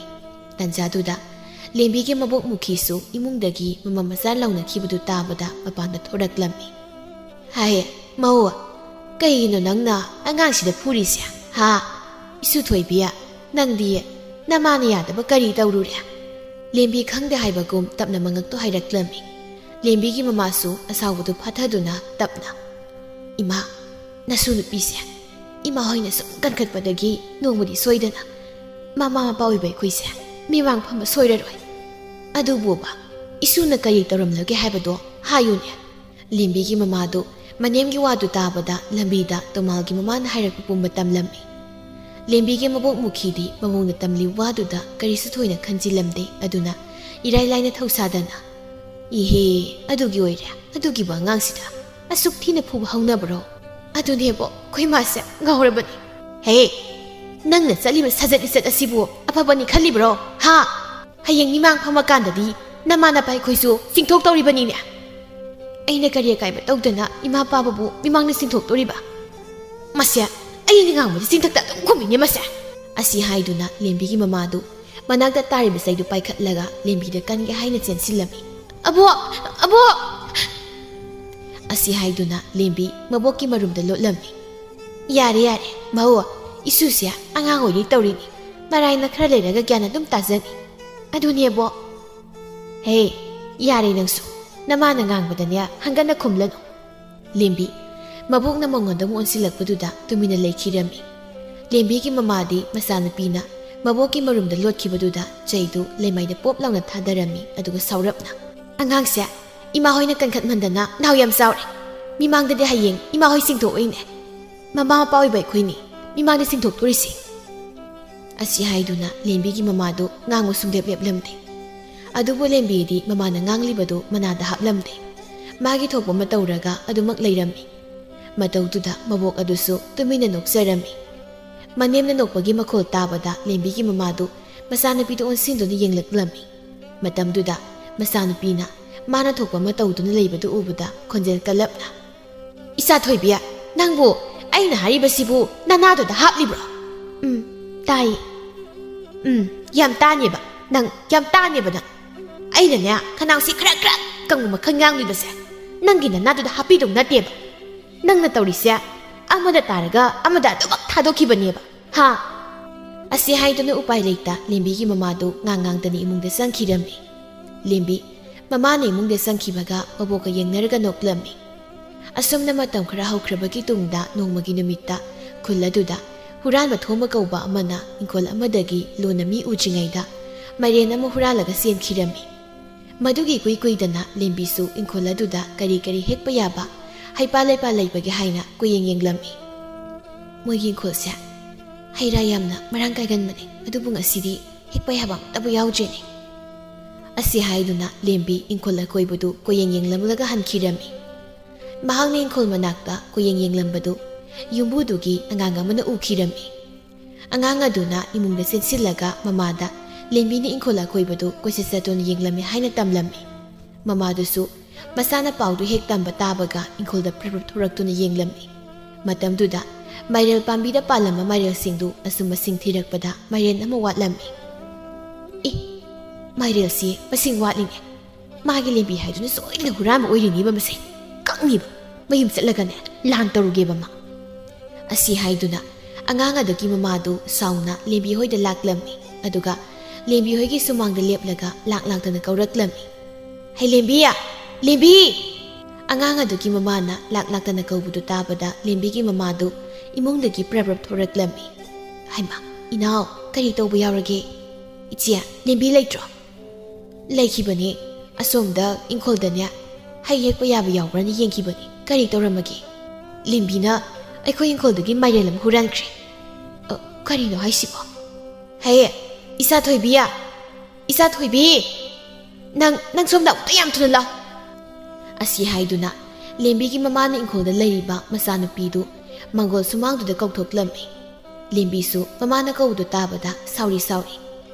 ꯇꯟꯖꯥꯗꯨꯗ ꯂꯦꯝꯕꯤꯒꯤ ꯃꯕꯣꯛ ꯃꯨꯈꯤꯁꯨ ꯏꯃꯨꯡꯗꯒꯤ ꯃꯃꯥ ꯃꯆꯥ ꯂꯥꯎꯅꯈꯤꯕꯗꯨ ꯇꯥꯕꯗ ꯃꯄꯥꯟꯗ ꯊꯣꯔꯛꯂꯝꯃꯤ꯫ "ꯍꯥꯏ, ꯃꯧ, ꯀꯩꯒꯤꯅꯣ ꯅꯪꯅ ꯑꯉꯥꯡꯁꯤꯗ ꯐꯨꯔꯤꯁꯦ? ꯍꯥ? ꯏꯁꯨ ꯊꯣꯏꯕꯤ, ꯅꯪꯗꯤ ꯅꯃꯥꯅ ꯌꯥꯗꯕ ꯀꯔꯤ ꯇꯧꯔꯨꯔꯦ?" ꯂꯦꯝꯕꯤ ꯈꯪꯗꯦ ꯍꯥꯏꯕꯒꯨꯝ ꯇꯞꯅ ꯃꯉꯛꯇꯨ ꯍꯥꯏꯔꯛꯂꯝꯃꯤ꯫ ꯂꯦꯝꯕꯤꯒꯤ ꯃꯃꯥꯁꯨ ꯑꯁꯥꯎꯕꯗꯨ ꯐꯥꯊꯗꯨꯅ ꯇꯞꯅ, "ꯏꯃꯥ, ꯅꯁꯨ ꯅꯨꯄꯤꯁꯦ ꯏꯃꯥ ꯍꯣꯏꯅ ꯁꯨꯝ ꯀꯟꯈꯠꯄꯗꯒꯤ ꯅꯣꯡꯃꯗꯤ ꯁꯣꯏꯗꯅ ꯃꯃꯥ ꯃꯄꯥ ꯑꯣꯏꯕ ꯑꯩꯈꯣꯏꯁꯦ ꯃꯤꯃꯥꯡ ꯐꯝꯕ ꯁꯣꯏꯔꯔꯣꯏ꯫ ꯑꯗꯨꯕꯨꯕ, ꯏꯁꯨꯅ ꯀꯔꯤ ꯇꯧꯔꯝꯂꯒꯦ ꯍꯥꯏꯕꯗꯣ ꯍꯥꯏꯌꯨꯅꯦ?" ꯂꯦꯝꯕꯤꯒꯤ ꯃꯃꯥꯗꯨ ꯃꯅꯦꯝꯒꯤ ꯋꯥꯗꯨ ꯇꯥꯕꯗ ꯂꯝꯕꯤꯗ ꯇꯣꯃꯥꯜꯒꯤ ꯃꯃꯥꯅ ꯍꯥꯏꯔꯛꯄ ꯄꯨꯝꯕ ꯇꯝꯂꯝꯃꯤ꯫ ꯂꯦꯝꯕꯤꯒꯤ ꯃꯕꯣꯛ ꯃꯨꯈꯤꯗꯤ ꯃꯃꯧꯅ ꯇꯝꯂꯤꯕ ꯋꯥꯗꯨꯗ ꯀꯔꯤꯁꯨ ꯊꯣꯏꯅ ꯈꯟꯖꯤꯜꯂꯝꯗꯦ꯫ ꯑꯗꯨꯅ ꯏꯔꯥꯏ ꯂꯥꯏꯅ ꯊꯧꯁꯥꯗꯅ, "ꯏꯍꯦ, ꯑꯗꯨꯒꯤ ꯑꯣꯏꯔꯦ, ꯑꯗꯨꯒꯤꯕꯨ ꯑꯉꯥꯡꯁꯤꯗ ꯑꯁꯨꯛ ꯊꯤꯅ ꯐꯨꯕ ꯍꯧꯅꯕ꯭ꯔꯣ? ꯑꯗꯨꯅꯦꯕꯣ, ꯑꯩꯈꯣꯏ ꯃꯥꯁꯦ ꯉꯥꯎꯔꯕꯅꯤ꯫ ꯍꯦ, ꯅꯪꯅ ꯆꯠꯂꯤꯕ ꯁꯖꯠ ꯂꯤꯆꯠ ꯑꯁꯤꯕꯨ ꯑꯐꯕꯅꯤ ꯈꯜꯂꯤꯕ꯭ꯔꯣ? ꯍꯥ?" ꯍꯌꯦꯡ ꯃꯤꯃꯥꯡ ꯐꯝꯃꯀꯥꯟꯗꯗꯤ ꯅꯃꯥ ꯅꯄꯥ ꯑꯩꯈꯣꯏꯁꯨ ꯆꯤꯡꯊꯣꯛꯇꯧꯔꯤꯕꯅꯤꯅꯦ꯫ ꯑꯩꯅ ꯀꯔꯤ ꯑꯀꯥꯏꯕ ꯇꯧꯗꯅ ꯏꯃꯥ ꯄꯥꯕꯕꯨ ꯃꯤꯃꯥꯡꯗ ꯆꯤꯡꯊꯣꯛꯇꯣꯔꯤꯕ? ꯃꯁꯦ, ꯑꯩꯅ ꯉꯥꯡꯕꯗꯤ ꯆꯤꯟꯊꯛꯇ ꯑꯗꯨꯝ ꯈꯨꯝꯃꯤꯅꯦ ꯃꯁꯦ꯫ ꯑꯁꯤ ꯍꯥꯏꯗꯨꯅ ꯂꯦꯝꯕꯤꯒꯤ ꯃꯃꯥꯗꯨ ꯃꯅꯥꯛꯇ ꯇꯥꯔꯤꯕ ꯆꯩꯗꯨ ꯄꯥꯏꯈꯠꯂꯒ ꯂꯦꯝꯕꯤꯗ ꯀꯟꯒꯦ ꯍꯥꯏꯅ ꯆꯦꯟꯁꯤꯜꯂꯝꯃꯤ꯫ "ꯑꯕꯣꯛ! ꯑꯕꯣꯛ!" ꯑꯁꯤ ꯍꯥꯏꯗꯨꯅ ꯂꯦꯝꯕꯤ ꯃꯕꯣꯛꯀꯤ ꯃꯔꯨꯝꯗ ꯂꯣꯠꯂꯝꯃꯤ꯫ "ꯌꯥꯔꯦ, ꯌꯥꯔꯦ, ꯃꯧ, ꯏꯁꯨꯁꯦ ꯑꯉꯥꯡ ꯑꯣꯏꯔꯤ ꯇꯧꯔꯤꯅꯤ꯫ ꯃꯔꯥꯏꯅ ꯈꯔ ꯂꯩꯔꯒ ꯒ꯭ꯌꯥꯟ ꯑꯗꯨꯝ ꯇꯥꯖꯅꯤ꯫ ꯑꯗꯨꯅꯦꯕꯣ꯫" "ꯍꯦ, ꯌꯥꯔꯦ ꯅꯪꯁꯨ꯫ ꯅꯃꯥꯅ ꯉꯥꯡꯕꯗꯅꯦ ꯍꯪꯒꯠꯅ ꯈꯨꯝꯂꯅꯨ꯫" ꯂꯦꯝꯕꯤ ꯃꯕꯣꯛꯅ ꯃꯉꯣꯟꯗ ꯑꯃꯨꯛ ꯑꯣꯟꯁꯤꯜꯂꯛꯄꯗꯨꯗ ꯇꯨꯃꯤꯟꯅ ꯂꯩꯈꯤꯔꯝꯃꯤ꯫ ꯂꯦꯝꯕꯤꯒꯤ ꯃꯃꯥꯗꯤ ꯃꯆꯥꯅꯨꯄꯤꯅ ꯃꯕꯣꯛꯀꯤ ꯃꯔꯨꯝꯗ ꯂꯣꯠꯈꯤꯕꯗꯨꯗ ꯆꯩꯗꯨ ꯂꯩꯃꯥꯏꯗ ꯄꯣꯞ ꯂꯥꯎꯅ ꯊꯥꯗꯔꯝꯃꯤ, ꯑꯗꯨꯒ ꯁꯥꯎꯔꯞꯅ, "ꯑꯉꯥꯡꯁꯦ ꯏꯃꯥ ꯍꯣꯏꯅ ꯀꯟꯈꯠꯃꯟꯗꯅ ꯅꯥꯎ ꯌꯥꯝ ꯆꯥꯎꯔꯦ꯫ ꯃꯤꯃꯥꯡꯗꯗꯤ ꯍꯌꯦꯡ ꯏꯃꯥ ꯍꯣꯏ ꯆꯤꯡꯊꯣꯛꯑꯣꯏꯅꯦ꯫ ꯃꯃꯥ ꯃꯄꯥ ꯑꯣꯏꯕ ꯑꯩꯈꯣꯏꯅꯤ ꯃꯤꯃꯥꯡꯗ ꯆꯤꯡꯊꯣꯛꯇꯣꯔꯤꯁꯤ꯫" ꯑꯁꯤ ꯍꯥꯏꯗꯨꯅ ꯂꯦꯝꯕꯤꯒꯤ ꯃꯃꯥꯗꯨ ꯉꯥꯡꯕ ꯁꯨꯡꯂꯦꯞ ꯂꯦꯞꯂꯝꯗꯦ꯫ ꯑꯗꯨꯕꯨ ꯂꯦꯝꯕꯤꯗꯤ ꯃꯃꯥꯅ ꯉꯥꯡꯂꯤꯕꯗꯨ ꯃꯅꯥꯗ ꯍꯥꯞꯂꯝꯗꯦ꯫ ꯃꯥꯒꯤ ꯊꯣꯛꯄ ꯑꯃ ꯇꯧꯔꯒ ꯑꯗꯨꯃꯛ ꯂꯩꯔꯝꯃꯤ꯫ ꯃꯇꯧꯗꯨꯗ ꯃꯕꯣꯛ ꯑꯗꯨꯁꯨ ꯇꯨꯃꯤꯟꯅ ꯅꯣꯛꯆꯔꯝꯃꯤ꯫ ꯃꯅꯦꯝꯅ ꯅꯣꯛꯄꯒꯤ ꯃꯈꯣꯜ ꯇꯥꯕꯗ ꯂꯦꯝꯕꯤꯒꯤ ꯃꯃꯥꯗꯨ ꯃꯆꯥꯅꯨꯄꯤꯗꯨ ꯑꯣꯟꯁꯤꯟꯗꯨꯅ ꯌꯦꯡꯂꯛꯂꯝꯃꯤ꯫ ꯃꯇꯝꯗꯨꯗ ꯃꯆꯥꯅꯨꯄꯤꯅ ꯃꯥꯅ ꯊꯣꯛꯄ ꯑꯃ ꯇꯧꯗꯨꯅ ꯂꯩꯕꯗꯨ ꯎꯕꯗ ꯈꯣꯟꯖꯦꯜ ꯀꯜꯂꯞꯅ, "ꯏꯆꯥ ꯊꯣꯏꯕꯤ, ꯅꯪꯕꯨ ꯑꯩꯅ ꯍꯥꯏꯔꯤꯕꯁꯤꯕꯨ ꯅꯅꯥꯗꯨꯗ ꯍꯥꯞꯂꯤꯕ꯭ꯔꯣ?" "ꯎꯝ, ꯇꯥꯏ꯫" "ꯎꯝ, ꯌꯥꯝ ꯇꯥꯅꯦꯕ꯫ ꯅꯪ ꯌꯥꯝ ꯇꯥꯅꯦꯕ ꯅꯪ꯫ ꯑꯩꯅꯅꯦ, ꯈꯅꯥꯎꯁꯤ ꯈꯔ ꯈꯔ ꯀꯪꯕ ꯃꯈꯜ ꯉꯥꯡꯂꯤꯕꯁꯦ ꯅꯪꯒꯤ ꯅꯅꯥꯗꯨꯗ ꯍꯥꯞꯄꯤꯗꯧ ꯅꯠꯇꯦꯕ꯫ ꯅꯪꯅ ꯇꯧꯔꯤꯁꯦ ꯑꯃꯗ ꯇꯥꯔꯒ ꯑꯃꯗ ꯑꯗꯨꯃꯛ ꯊꯥꯗꯣꯛꯈꯤꯕꯅꯦꯕ, ꯍꯥ?" ꯑꯁꯤ ꯍꯥꯏꯗꯨꯅ ꯎꯄꯥꯏ ꯂꯩꯇ ꯂꯦꯝꯕꯤꯒꯤ ꯃꯃꯥꯗꯨ ꯉꯥꯡ ꯉꯥꯡꯗꯅ ꯏꯃꯨꯡꯗ ꯆꯪꯈꯤꯔꯝꯃꯤ꯫ ꯂꯦꯝꯕꯤ ꯃꯃꯥꯅ ꯏꯃꯨꯡꯗ ꯆꯪꯈꯤꯕꯒ ꯃꯕꯣꯛꯀ ꯌꯦꯡꯅꯔꯒ ꯅꯣꯛꯂꯝꯃꯤ꯫ ꯑꯁꯨꯝꯅ ꯃꯇꯝ ꯈꯔ ꯍꯧꯈ꯭ꯔꯕꯒꯤ ꯇꯨꯡꯗ ꯅꯣꯡꯃꯒꯤ ꯅꯨꯃꯤꯠꯇ ꯈꯨꯜ ꯑꯗꯨꯗ ꯍꯨꯔꯥꯟꯕ ꯊꯣꯝꯕ ꯀꯧꯕ ꯑꯃꯅ ꯏꯪꯈꯣꯜ ꯑꯃꯗꯒꯤ ꯂꯣꯟꯅ ꯃꯤ ꯎꯗ꯭ꯔꯤꯉꯩꯗ ꯃꯥꯏꯔꯦꯟ ꯑꯃ ꯍꯨꯔꯥꯜꯂꯒ ꯆꯦꯟꯈꯤꯔꯝꯃꯤ꯫ ꯃꯗꯨꯒꯤ ꯏꯀꯨꯏ ꯀꯨꯏꯗꯅ ꯂꯦꯝꯕꯤꯁꯨ ꯏꯪꯈꯣꯜ ꯑꯗꯨꯗ ꯀꯔꯤ ꯀꯔꯤ ꯍꯦꯛꯄ ꯌꯥꯕ ꯍꯩꯄꯥꯜ ꯂꯩꯄꯥꯜ ꯂꯩꯕꯒꯦ ꯍꯥꯏꯅ ꯀꯣꯏꯌꯦꯡ ꯌꯦꯡꯂꯝꯃꯤ꯫ "ꯃꯣꯏꯒꯤ ꯏꯪꯈꯣꯜꯁꯦ ꯍꯩ ꯔꯥ ꯌꯥꯝꯅ ꯃꯔꯥꯡ ꯀꯥꯏꯒꯟꯕꯅꯦ, ꯑꯗꯨꯕꯨ ꯉꯁꯤꯗꯤ ꯍꯦꯛꯄ ꯌꯥꯕ ꯑꯃꯠꯇꯕꯨ ꯌꯥꯎꯗ꯭ꯔꯦꯅꯦ꯫" ꯑꯁꯤ ꯍꯥꯏꯗꯨꯅ ꯂꯦꯝꯕꯤ ꯏꯪꯈꯣꯜ ꯑꯀꯣꯏꯕꯗꯨ ꯀꯣꯏꯌꯦꯡ ꯌꯦꯡꯂꯝꯂꯒ ꯍꯟꯈꯤꯔꯝꯃꯤ꯫ ꯃꯍꯥꯛꯅ ꯏꯪꯈꯣꯜ ꯃꯅꯥꯛꯇ ꯀꯣꯏꯌꯦꯡ ꯌꯦꯡꯂꯝꯕꯗꯨ ꯌꯨꯝꯕꯨꯗꯨꯒꯤ ꯑꯉꯥꯡ ꯑꯃꯅ ꯎꯈꯤꯔꯝꯃꯤ꯫ ꯑꯉꯥꯡ ꯑꯗꯨꯅ ꯏꯃꯨꯡꯗ ꯆꯦꯟꯁꯤꯜꯂꯒ ꯃꯃꯥꯗ ꯂꯦꯝꯕꯤꯅ ꯏꯪꯈꯣꯜ ꯑꯀꯣꯏꯕꯗꯨ ꯀꯣꯏꯆꯠ ꯆꯠꯇꯨꯅ ꯌꯦꯡꯂꯝꯃꯤ ꯍꯥꯏꯅ ꯇꯝꯂꯝꯃꯤ꯫ ꯃꯃꯥꯗꯨꯁꯨ ꯃꯆꯥꯅ ꯄꯥꯎꯗꯨ ꯍꯦꯛ ꯇꯝꯕ ꯇꯥꯕꯒ ꯏꯪꯈꯣꯜꯗ ꯄ꯭ꯔꯞ ꯄ꯭ꯔꯞ ꯊꯣꯔꯛꯇꯨꯅ ꯌꯦꯡꯂꯝꯃꯤ꯫ ꯃꯇꯝꯗꯨꯗ ꯃꯥꯏꯔꯦꯜ ꯄꯥꯝꯕꯤꯗ ꯄꯥꯜꯂꯝꯕ ꯃꯥꯏꯔꯦꯜꯁꯤꯡꯗꯨ ꯑꯁꯨꯝ ꯃꯁꯤꯡ ꯊꯤꯔꯛꯄꯗ ꯃꯥꯏꯔꯦꯟ ꯑꯃ ꯋꯥꯠꯂꯝꯃꯤ꯫ "ꯑꯦ, ꯃꯥꯏꯔꯦꯜꯁꯤ ꯃꯁꯤꯡ ꯋꯥꯠꯂꯤꯅꯦ꯫ ꯃꯥꯒꯤ ꯂꯦꯝꯕꯤ ꯍꯥꯏꯗꯨꯅ ꯁꯣꯏꯗꯅ ꯍꯨꯔꯥꯟꯕ ꯑꯣꯏꯔꯤꯅꯤꯕ ꯃꯁꯦ꯫ ꯀꯛꯅꯤꯕ꯫ ꯃꯌꯨꯝ ꯆꯠꯂꯒꯅꯦ ꯂꯥꯟ ꯇꯧꯔꯨꯒꯦꯕ ꯃꯥ"꯫ ꯑꯁꯤ ꯍꯥꯏꯗꯨꯅ ꯑꯉꯥꯡ ꯑꯗꯨꯒꯤ ꯃꯃꯥꯗꯨ ꯁꯥꯎꯅ ꯂꯦꯝꯕꯤ ꯍꯣꯏꯗ ꯂꯥꯛꯂꯝꯃꯤ꯫ ꯑꯗꯨꯒ ꯂꯦꯝꯕꯤ ꯍꯣꯏꯒꯤ ꯁꯨꯃꯥꯡꯗ ꯂꯦꯞꯂꯒ ꯂꯥꯛ ꯂꯥꯛꯇꯅ ꯀꯧꯔꯛꯂꯝꯃꯤ꯫ "ꯍꯩ ꯂꯦꯝꯕꯤ! ꯂꯦꯝꯕꯤ!" ꯑꯉꯥꯡ ꯑꯗꯨꯒꯤ ꯃꯃꯥꯅ ꯂꯥꯛ ꯂꯥꯛꯇꯅ ꯀꯧꯕꯗꯨ ꯇꯥꯕꯗ ꯂꯦꯝꯕꯤꯒꯤ ꯃꯃꯥꯗꯨ ꯏꯃꯨꯡꯗꯒꯤ ꯄ꯭ꯔꯞ ꯄ꯭ꯔꯞ ꯊꯣꯔꯛꯂꯝꯃꯤ꯫ "ꯍꯩꯃꯥ, ꯏꯅꯥꯎ, ꯀꯔꯤ ꯇꯧꯕ ꯌꯥꯎꯔꯒꯦ? ꯏꯆꯦ, ꯂꯦꯝꯕꯤ ꯂꯩꯇ꯭ꯔꯣ?" "ꯂꯩꯈꯤꯕꯅꯦ꯫ ꯑꯁꯣꯝꯗ ꯏꯪꯈꯣꯜꯗꯅꯦ ꯍꯩ ꯍꯦꯛꯄ ꯌꯥꯕ ꯌꯥꯎꯕ꯭ꯔꯥꯅ ꯌꯦꯡꯈꯤꯕꯅꯦ꯫ ꯀꯔꯤ ꯇꯧꯔꯝꯃꯒꯦ?" "ꯂꯦꯝꯕꯤꯅ ꯑꯩꯈꯣꯏ ꯏꯪꯈꯣꯜꯗꯒꯤ ꯃꯥꯏꯔꯦꯜ ꯑꯃ ꯍꯨꯔꯥꯟꯈ꯭ꯔꯦ"꯫ "ꯑ, ꯀꯔꯤꯅꯣ ꯍꯥꯏꯁꯤꯕꯣ?" "ꯍꯦ, ꯏꯆꯥ ꯊꯣꯏꯕꯤ! ꯏꯆꯥ ꯊꯣꯏꯕꯤ! ꯅꯪ, ꯅꯪ ꯁꯣꯝꯗ ꯑꯃꯨꯛꯇ ꯌꯥꯝ ꯊꯨꯅ ꯂꯥꯛꯑꯣ!" ꯑꯁꯤ ꯍꯥꯏꯗꯨꯅ ꯂꯦꯝꯕꯤꯒꯤ ꯃꯃꯥꯅ ꯏꯪꯈꯣꯜꯗ ꯂꯩꯔꯤꯕ ꯃꯆꯥꯅꯨꯄꯤꯗꯨ ꯃꯪꯒꯣꯜ ꯁꯨꯃꯥꯡꯗꯨꯗ ꯀꯧꯊꯣꯛꯂꯝꯃꯤ꯫ ꯂꯦꯝꯕꯤꯁꯨ ꯃꯃꯥꯅ ꯀꯧꯕꯗꯨ ꯇꯥꯕꯗ ꯁꯥꯎꯔꯤ ꯁꯥꯎꯔꯤ꯫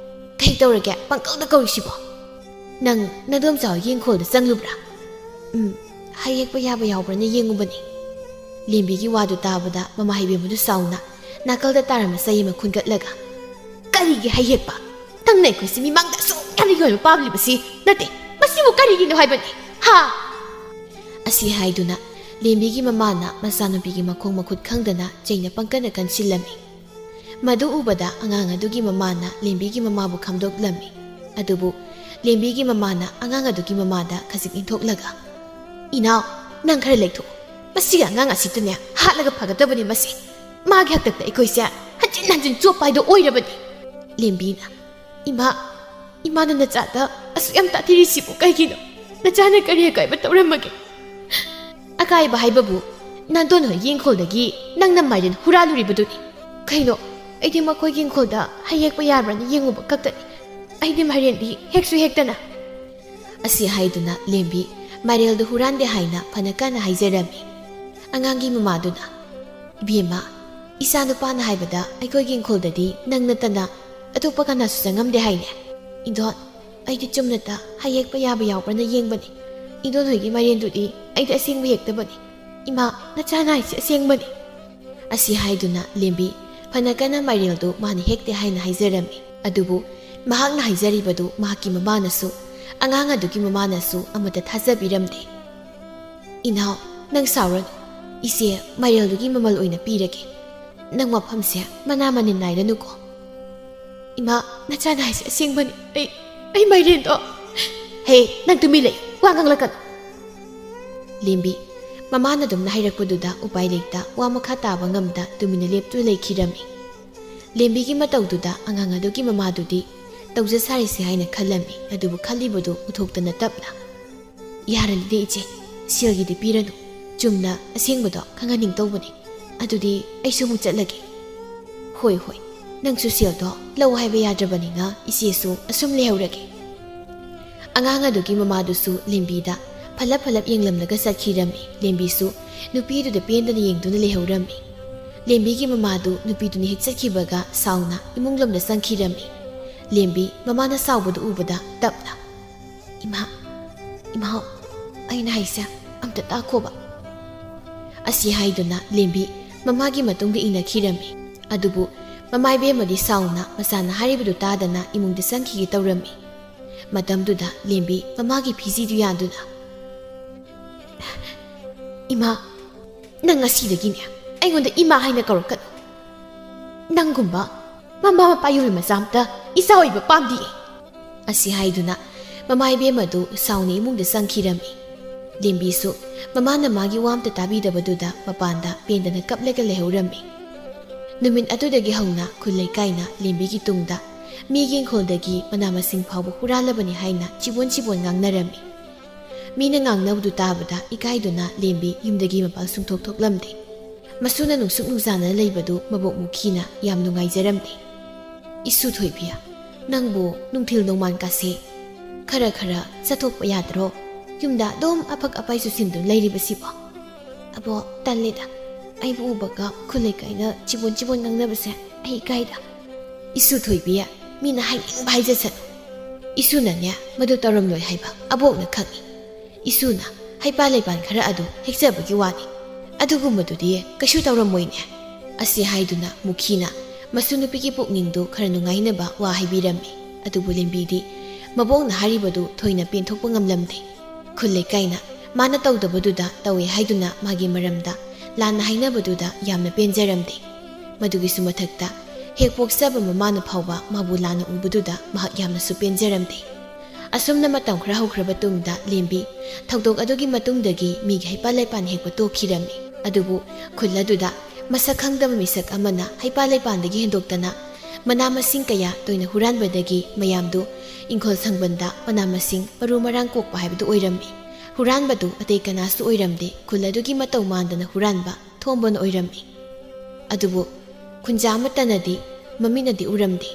"ꯀꯩ ꯇꯧꯔꯒꯦ ꯄꯪꯀꯧꯗ ꯀꯧꯔꯤꯁꯤꯕꯣ? ꯅꯪ ꯅꯗꯣꯝꯆꯥ ꯍꯣꯏꯒꯤ ꯏꯪꯈꯣꯜꯗ ꯆꯪꯂꯨꯕ꯭ꯔꯥ?" "ꯎꯝ, ꯍꯩ ꯍꯦꯛꯄ ꯌꯥꯕ ꯌꯥꯎꯕ꯭ꯔꯥꯅ ꯌꯦꯡꯉꯨꯕꯅꯤ"꯫ ꯂꯦꯝꯕꯤꯒꯤ ꯋꯥꯗꯨ ꯇꯥꯕꯗ ꯃꯃꯥ ꯍꯩꯕꯦꯝꯃꯗꯨ ꯁꯥꯎꯅ ꯅꯥꯀꯜꯗ ꯇꯥꯔꯝꯕ ꯆꯩ ꯑꯃ ꯈꯨꯟꯒꯠꯂꯒ, "ꯀꯔꯤꯒꯤ ꯍꯩ ꯍꯦꯛꯄ? ꯅꯪꯅ ꯑꯩꯈꯣꯏꯁꯤ ꯃꯤꯃꯥꯡꯗ ꯑꯁꯨꯛ ꯌꯥꯝꯅ ꯌꯣꯟꯕ ꯄꯥꯝꯂꯤꯕꯁꯤ ꯅꯠꯇꯦ, ꯃꯁꯤꯕꯨ ꯀꯔꯤꯒꯤꯅꯣ ꯍꯥꯏꯕꯅꯤ? ꯍꯥ?" ꯑꯁꯤ ꯍꯥꯏꯗꯨꯅ ꯂꯦꯝꯕꯤꯒꯤ ꯃꯃꯥꯅ ꯃꯆꯥꯅꯨꯄꯤꯒꯤ ꯃꯈꯣꯡ ꯃꯈꯨꯠ ꯈꯪꯗꯅ ꯆꯩꯅ ꯄꯪꯀꯟꯅ ꯀꯟꯁꯤꯜꯂꯝꯃꯤ꯫ ꯃꯗꯨ ꯎꯕꯗ ꯑꯉꯥꯡ ꯑꯗꯨꯒꯤ ꯃꯃꯥꯅ ꯂꯦꯝꯕꯤꯒꯤ ꯃꯃꯥꯕꯨ ꯈꯥꯝꯗꯣꯛꯂꯝꯃꯤ꯫ ꯑꯗꯨꯕꯨ ꯂꯦꯝꯕꯤꯒꯤ ꯃꯃꯥꯅ ꯑꯉꯥꯡ ꯑꯗꯨꯒꯤ ꯃꯃꯥꯗ ꯈꯖꯤꯛ ꯏꯟꯊꯣꯛꯂꯒ, "ꯏꯅꯥꯎ, ꯅꯪ ꯈꯔ ꯂꯩꯊꯣꯛꯎ꯫ ꯃꯁꯤꯒꯤ ꯑꯉꯥꯡ ꯑꯁꯤꯗꯅꯦ ꯍꯥꯠꯂꯒ ꯐꯒꯗꯕꯅꯤ ꯃꯁꯤ꯫ ꯃꯥꯒꯤ ꯍꯥꯛꯇꯛꯇ ꯑꯩꯈꯣꯏꯁꯦ ꯍꯟꯖꯤꯟ ꯍꯟꯖꯤꯟ ꯆꯣꯞꯄ ꯍꯥꯏꯗꯣ ꯑꯣꯏꯔꯕꯅꯤ"꯫ ꯂꯦꯝꯕꯤꯅ, "ꯏꯃꯥ, ꯏꯃꯥꯅ ꯅꯆꯥꯗ ꯑꯁꯨꯛ ꯌꯥꯝ ꯇꯥꯊꯤꯔꯤꯁꯤꯕꯨ ꯀꯩꯒꯤꯅꯣ? ꯅꯆꯥꯅ ꯀꯔꯤ ꯑꯀꯥꯏꯕ ꯇꯧꯔꯝꯃꯒꯦ?" "ꯑꯀꯥꯏꯕ ꯍꯥꯏꯕꯕꯨ ꯅꯥꯟꯗꯣꯟ ꯍꯣꯏꯒꯤ ꯏꯪꯈꯣꯜꯗꯒꯤ ꯅꯪꯅ ꯃꯥꯏꯔꯦꯟ ꯍꯨꯔꯥꯜꯂꯨꯔꯤꯕꯗꯨꯅꯤ"꯫ "ꯀꯩꯅꯣ? ꯑꯩꯗꯤ ꯃꯈꯣꯏꯒꯤ ꯏꯪꯈꯣꯜꯗ ꯍꯩ ꯍꯦꯛꯄ ꯌꯥꯕ꯭ꯔꯥꯅ ꯌꯦꯡꯉꯨꯕ ꯈꯛꯇꯅꯤ꯫ ꯑꯩꯗꯤ ꯃꯥꯏꯔꯦꯟꯗꯤ ꯍꯦꯛꯁꯨ ꯍꯦꯛꯇꯅ"꯫ ꯑꯁꯤ ꯍꯥꯏꯗꯨꯅ ꯂꯦꯝꯕꯤ ꯃꯥꯏꯔꯦꯜꯗꯨ ꯍꯨꯔꯥꯟꯗꯦ ꯍꯥꯏꯅ ꯐꯅ ꯀꯟꯅ ꯍꯥꯏꯖꯔꯝꯃꯤ꯫ ꯑꯉꯥꯡꯒꯤ ꯃꯃꯥꯗꯨꯅ, "ꯏꯕꯦꯝꯃ, ꯏꯆꯥ ꯅꯨꯄꯥꯅ ꯍꯥꯏꯕꯗ ꯑꯩꯈꯣꯏꯒꯤ ꯏꯪꯈꯣꯜꯗꯗꯤ ꯅꯪ ꯅꯠꯇꯅ ꯑꯇꯣꯞꯄ ꯀꯅꯥꯁꯨ ꯆꯪꯉꯝꯗꯦ ꯍꯥꯏꯅꯦ꯫ "ꯏꯗꯣꯟ, ꯑꯩꯗꯤ ꯆꯨꯝꯅꯇ ꯍꯩ ꯍꯦꯛꯄ ꯌꯥꯕ ꯌꯥꯎꯕ꯭ꯔꯅ ꯌꯦꯡꯕꯅꯤ꯫ ꯏꯗꯣꯟ ꯍꯣꯏꯒꯤ ꯃꯥꯏꯔꯦꯟꯗꯨꯗꯤ ꯑꯩꯗꯤ ꯑꯁꯦꯡꯕ ꯍꯦꯛꯇꯕꯅꯤ꯫ ꯏꯃꯥ, ꯅꯆꯥꯅ ꯍꯥꯏꯁꯦ ꯑꯁꯦꯡꯕꯅꯤ"꯫ ꯑꯁꯤ ꯍꯥꯏꯗꯨꯅ ꯂꯦꯝꯕꯤ ꯐꯅ ꯀꯟꯅ ꯃꯥꯏꯔꯦꯜꯗꯨ ꯃꯥꯅ ꯍꯦꯛꯇꯦ ꯍꯥꯏꯅ ꯍꯥꯏꯖꯔꯝꯃꯤ꯫ ꯑꯗꯨꯕꯨ ꯃꯍꯥꯛꯅ ꯍꯥꯏꯖꯔꯤꯕꯗꯨ ꯃꯍꯥꯛꯀꯤ ꯃꯃꯥꯅꯁꯨ, ꯑꯉꯥꯡ ꯑꯗꯨꯒꯤ ꯃꯃꯥꯅꯁꯨ ꯑꯃꯠꯇ ꯊꯥꯖꯕꯤꯔꯝꯗꯦ꯫ "ꯏꯅꯥꯎ, ꯅꯪ ꯁꯥꯎꯔꯅꯨ꯫ ꯏꯆꯦ ꯃꯥꯏꯔꯦꯜꯗꯨꯒꯤ ꯃꯃꯜ ꯑꯣꯏꯅ ꯄꯤꯔꯒꯦ꯫ ꯅꯪ ꯃꯐꯝꯁꯦ ꯃꯅꯥ ꯃꯅꯤꯟ ꯅꯥꯏꯔꯅꯨꯀꯣ"꯫ "ꯏꯃꯥ, ꯅꯆꯥꯅ ꯍꯥꯏꯁꯦ ꯑꯁꯦꯡꯕꯅꯤ꯫ ꯑꯩ, ꯑꯩ ꯃꯥꯏꯔꯦꯟꯗꯣ"꯫ "ꯍꯦ, ꯅꯪ ꯇꯨꯃꯤꯟ ꯂꯩꯌꯨ, ꯋꯥ ꯉꯥꯡꯂꯛꯀꯅꯨ"꯫ ꯂꯦꯝꯕꯤ ꯃꯃꯥꯅ ꯑꯗꯨꯝꯅ ꯍꯥꯏꯔꯛꯄꯗꯨꯗ ꯎꯄꯥꯏ ꯂꯩꯇ ꯋꯥ ꯃꯈꯥ ꯇꯥꯕ ꯉꯝꯗ ꯇꯨꯃꯤꯟꯅ ꯂꯦꯞꯇꯨꯅ ꯂꯩꯈꯤꯔꯝꯃꯤ꯫ ꯂꯦꯝꯕꯤꯒꯤ ꯃꯇꯧꯗꯨꯗ ꯑꯉꯥꯡ ꯑꯗꯨꯒꯤ ꯃꯃꯥꯗꯨꯗꯤ ꯇꯧꯖ ꯁꯥꯔꯤꯁꯦ ꯍꯥꯏꯅ ꯈꯜꯂꯝꯃꯤ, ꯑꯗꯨꯕꯨ ꯈꯜꯂꯤꯕꯗꯨ ꯎꯊꯣꯛꯇꯅ ꯇꯞꯅ, "ꯌꯥꯔꯅꯤꯗ ꯏꯆꯦ, ꯁꯦꯜꯒꯤꯗꯤ ꯄꯤꯔꯅꯨ꯫ ꯆꯨꯝꯅ ꯑꯁꯦꯡꯕꯗꯣ ꯈꯪꯍꯟꯅꯤꯡ ꯇꯧꯕꯅꯤ꯫ ꯑꯗꯨꯗꯤ ꯑꯩꯁꯨ ꯑꯃꯨꯛ ꯆꯠꯂꯒꯦ"꯫ "ꯍꯣꯏ, ꯍꯣꯏ, ꯅꯪꯁꯨ ꯁꯦꯜꯗꯣ ꯂꯧ ꯍꯥꯏꯕ ꯌꯥꯗ꯭ꯔꯕꯅꯤꯅ ꯏꯆꯦꯁꯨ ꯑꯁꯨꯝ ꯂꯩꯍꯧꯔꯒꯦ"꯫ ꯑꯉꯥꯡ ꯑꯗꯨꯒꯤ ꯃꯃꯥꯗꯨꯁꯨ ꯂꯦꯝꯕꯤꯗ ꯐꯠꯂꯞ ꯐꯠꯂꯞ ꯌꯦꯡꯂꯝꯂꯒ ꯆꯠꯈꯤꯔꯝꯃꯤ꯫ ꯂꯦꯝꯕꯤꯁꯨ ꯅꯨꯄꯤꯗꯨꯗ ꯄꯦꯟꯗꯅ ꯌꯦꯡꯗꯨꯅ ꯂꯩꯍꯧꯔꯝꯃꯤ꯫ ꯂꯦꯝꯕꯤꯒꯤ ꯃꯃꯥꯗꯨ ꯅꯨꯄꯤꯗꯨꯅ ꯍꯦꯛ ꯆꯠꯈꯤꯕꯒ ꯁꯥꯎꯅ ꯏꯃꯨꯡ ꯂꯣꯝꯗ ꯆꯪꯈꯤꯔꯝꯃꯤ꯫ ꯂꯦꯝꯕꯤ ꯃꯃꯥꯅ ꯁꯥꯎꯕꯗꯨ ꯎꯕꯗ ꯇꯞꯅ, "ꯏꯃꯥ, ꯏꯃꯥ, ꯑꯩꯅ ꯍꯥꯏꯁꯦ ꯑꯝꯇ ꯇꯥꯈꯣꯕ"꯫ ꯑꯁꯤ ꯍꯥꯏꯗꯨꯅ ꯂꯦꯝꯕꯤ ꯃꯃꯥꯒꯤ ꯃꯇꯨꯡꯗ ꯏꯟꯅꯈꯤꯔꯝꯃꯤ꯫ ꯑꯗꯨꯕꯨ ꯃꯃꯥ ꯏꯕꯦꯝꯃꯗꯤ ꯁꯥꯎꯅ ꯃꯆꯥꯅ ꯍꯥꯏꯔꯤꯕꯗꯨ ꯇꯥꯗꯅ ꯏꯃꯨꯡꯗ ꯆꯪꯈꯤꯒꯦ ꯇꯧꯔꯝꯃꯤ꯫ ꯃꯇꯝꯗꯨꯗ ꯂꯦꯝꯕꯤ ꯃꯃꯥꯒꯤ ꯐꯤꯖꯤꯗꯨ ꯌꯥꯟꯗꯨꯅ, "ꯏꯃꯥ, ꯅꯪ ꯉꯁꯤꯗꯒꯤꯅꯦ ꯑꯩꯉꯣꯟꯗ ꯏꯃꯥ ꯍꯥꯏꯅ ꯀꯧꯔꯛꯀꯅꯨ꯫ ꯅꯪꯒꯨꯝꯕ ꯃꯃꯥ ꯃꯄꯥ ꯌꯣꯏ ꯃꯆꯥ ꯑꯝꯇ ꯏꯆꯥ ꯑꯣꯏꯕ ꯄꯥꯝꯗꯤꯌꯦ"꯫ ꯑꯁꯤ ꯍꯥꯏꯗꯨꯅ ꯃꯃꯥ ꯏꯕꯦꯝꯃꯗꯨ ꯁꯥꯎꯅ ꯏꯃꯨꯡꯗ ꯆꯪꯈꯤꯔꯝꯃꯤ꯫ ꯂꯦꯝꯕꯤꯁꯨ ꯃꯃꯥꯅ ꯃꯥꯒꯤ ꯋꯥ ꯑꯝꯇ ꯇꯥꯕꯤꯗꯕꯗꯨꯗ ꯃꯄꯥꯟꯗ ꯄꯦꯟꯗꯅ ꯀꯞꯂꯒ ꯂꯩꯍꯧꯔꯝꯃꯤ꯫ ꯅꯨꯃꯤꯠ ꯑꯗꯨꯗꯒꯤ ꯍꯧꯅ ꯈꯨꯜ ꯂꯩꯀꯥꯏꯅ ꯂꯦꯝꯕꯤꯒꯤ ꯇꯨꯡꯗ ꯃꯤꯒꯤ ꯏꯪꯈꯣꯜꯗꯒꯤ ꯃꯅꯥ ꯃꯁꯤꯡ ꯐꯥꯎꯕ ꯍꯨꯔꯥꯜꯂꯕꯅꯤ ꯍꯥꯏꯅ ꯆꯤꯕꯣꯟ ꯆꯤꯕꯣꯟ ꯉꯥꯡꯅꯔꯝꯃꯤ꯫ ꯃꯤꯅ ꯉꯥꯡꯅꯕꯗꯨ ꯇꯥꯕꯗ ꯏꯀꯥꯏꯗꯨꯅ ꯂꯦꯝꯕꯤ ꯌꯨꯝꯗꯒꯤ ꯃꯄꯥꯟ ꯁꯨꯡꯊꯣꯛ ꯊꯣꯛꯂꯝꯗꯦ꯫ ꯃꯁꯨꯅ ꯅꯨꯡꯁꯨꯛ ꯅꯨꯡꯖꯥꯅ ꯂꯩꯕꯗꯨ ꯃꯕꯣꯛ ꯃꯨꯈꯤꯅ ꯌꯥꯝ ꯅꯨꯡꯉꯥꯏꯖꯔꯝꯗꯦ꯫ "ꯏꯁꯨ ꯊꯣꯏꯕꯤ, ꯅꯪꯕꯨ ꯅꯨꯡꯊꯤꯜ ꯅꯣꯡꯃꯥꯟ ꯀꯥꯁꯦ ꯈꯔ ꯈꯔ ꯆꯠꯊꯣꯛꯄ ꯌꯥꯗ꯭ꯔꯣ? ꯌꯨꯝꯗ ꯑꯗꯨꯝ ꯑꯐꯛ ꯑꯄꯥꯏ ꯆꯨꯁꯤꯟꯗꯨꯅ ꯂꯩꯔꯤꯕꯁꯤꯕꯣ?" "ꯑꯕꯣ, ꯇꯜꯂꯦꯗ꯫ ꯑꯩꯕꯨ ꯎꯕꯒ ꯈꯨꯜ ꯂꯩꯀꯥꯏꯅ ꯆꯤꯕꯣꯟ ꯆꯤꯕꯣꯟ ꯉꯥꯡꯅꯕꯁꯦ ꯑꯩ ꯏꯀꯥꯏꯗ"꯫ "ꯏꯁꯨ ꯊꯣꯏꯕꯤ, ꯃꯤꯅ ꯍꯥꯏꯅꯤꯡꯕ ꯍꯥꯏꯖꯁꯅꯨ꯫ ꯏꯁꯨꯅꯅꯦ ꯃꯗꯨ ꯇꯧꯔꯝꯂꯣꯏ ꯍꯥꯏꯕ ꯑꯕꯣꯛꯅ ꯈꯪꯏ꯫ ꯏꯁꯨꯅ ꯍꯩꯄꯥ ꯂꯩꯄꯥꯟ ꯈꯔ ꯑꯗꯨ ꯍꯦꯛꯆꯕꯒꯤ ꯋꯥꯅꯤ꯫ ꯑꯗꯨꯒꯨꯝꯕꯗꯨꯗꯤ ꯀꯩꯁꯨ ꯇꯧꯔꯝꯃꯣꯏꯅꯦ"꯫ ꯑꯁꯤ ꯍꯥꯏꯗꯨꯅ ꯃꯨꯈꯤꯅ ꯃꯁꯨ ꯅꯨꯄꯤꯒꯤ ꯄꯨꯛꯅꯤꯡꯗꯨ ꯈꯔ ꯅꯨꯡꯉꯥꯏꯅꯕ ꯋꯥ ꯍꯥꯏꯕꯤꯔꯝꯃꯤ꯫ ꯑꯗꯨꯕꯨ ꯂꯦꯝꯕꯤꯗꯤ ꯃꯕꯣꯛꯅ ꯍꯥꯏꯔꯤꯕꯗꯨ ꯊꯣꯏꯅ ꯄꯦꯟꯊꯣꯛꯄ ꯉꯝꯂꯝꯗꯦ꯫ ꯈꯨꯜ ꯂꯩꯀꯥꯏꯅ ꯃꯥꯅ ꯇꯧꯗꯕꯗꯨꯗ ꯇꯧꯏ ꯍꯥꯏꯗꯨꯅ ꯃꯥꯒꯤ ꯃꯔꯝꯗ ꯂꯥꯟꯅ ꯍꯥꯏꯅꯕꯗꯨꯗ ꯌꯥꯝꯅ ꯄꯦꯟꯖꯔꯝꯗꯦ꯫ ꯃꯗꯨꯒꯤꯁꯨ ꯃꯊꯛꯇ ꯍꯦꯛ ꯄꯣꯛꯆꯕ ꯃꯃꯥꯅ ꯐꯥꯎꯕ ꯃꯥꯕꯨ ꯂꯥꯟꯅ ꯎꯕꯗꯨꯗ ꯃꯍꯥꯛ ꯌꯥꯝꯅꯁꯨ ꯄꯦꯟꯖꯔꯝꯗꯦ꯫ ꯑꯁꯨꯝꯅ ꯃꯇꯝ ꯈꯔ ꯍꯧꯈ꯭ꯔꯕ ꯇꯨꯡꯗ ꯂꯦꯝꯕꯤ ꯊꯧꯗꯣꯛ ꯑꯗꯨꯒꯤ ꯃꯇꯨꯡꯗꯒꯤ ꯃꯤꯒꯤ ꯍꯩꯄꯥꯜ ꯂꯩꯄꯥꯜ ꯍꯦꯛꯄ ꯇꯣꯛꯈꯤꯔꯝꯃꯤ꯫ ꯑꯗꯨꯕꯨ ꯈꯨꯜ ꯑꯗꯨꯗ ꯃꯁꯛ ꯈꯪꯗꯕ ꯃꯤꯁꯛ ꯑꯃꯅ ꯍꯩꯄꯥꯜ ꯂꯩꯄꯥꯜꯗꯒꯤ ꯍꯦꯟꯗꯣꯛꯇꯅ ꯃꯅꯥ ꯃꯁꯤꯡ ꯀꯌꯥ ꯇꯣꯏꯅ ꯍꯨꯔꯥꯟꯕꯗꯒꯤ ꯃꯌꯥꯝꯗꯨ ꯏꯪꯈꯣꯜ ꯁꯪꯕꯟꯗ ꯃꯅꯥ ꯃꯁꯤꯡ ꯃꯔꯨ ꯃꯔꯥꯡ ꯀꯣꯛꯄ ꯍꯥꯏꯕꯗꯨ ꯑꯣꯏꯔꯝꯃꯤ꯫ ꯍꯨꯔꯥꯟꯕꯗꯨ ꯑꯇꯩ ꯀꯅꯥꯁꯨ ꯑꯣꯏꯔꯝꯗꯦ, ꯈꯨꯜ ꯑꯗꯨꯒꯤ ꯃꯇꯧ ꯃꯥꯟꯗꯅ ꯍꯨꯔꯥꯟꯕ ꯊꯣꯝꯕꯅ ꯑꯣꯏꯔꯝꯃꯤ꯫ ꯑꯗꯨꯕꯨ ꯈꯨꯟꯖꯥ ꯑꯃꯠꯇꯅꯗꯤ ꯃꯃꯤꯠꯅꯗꯤ ꯎꯔꯝꯗꯦ꯫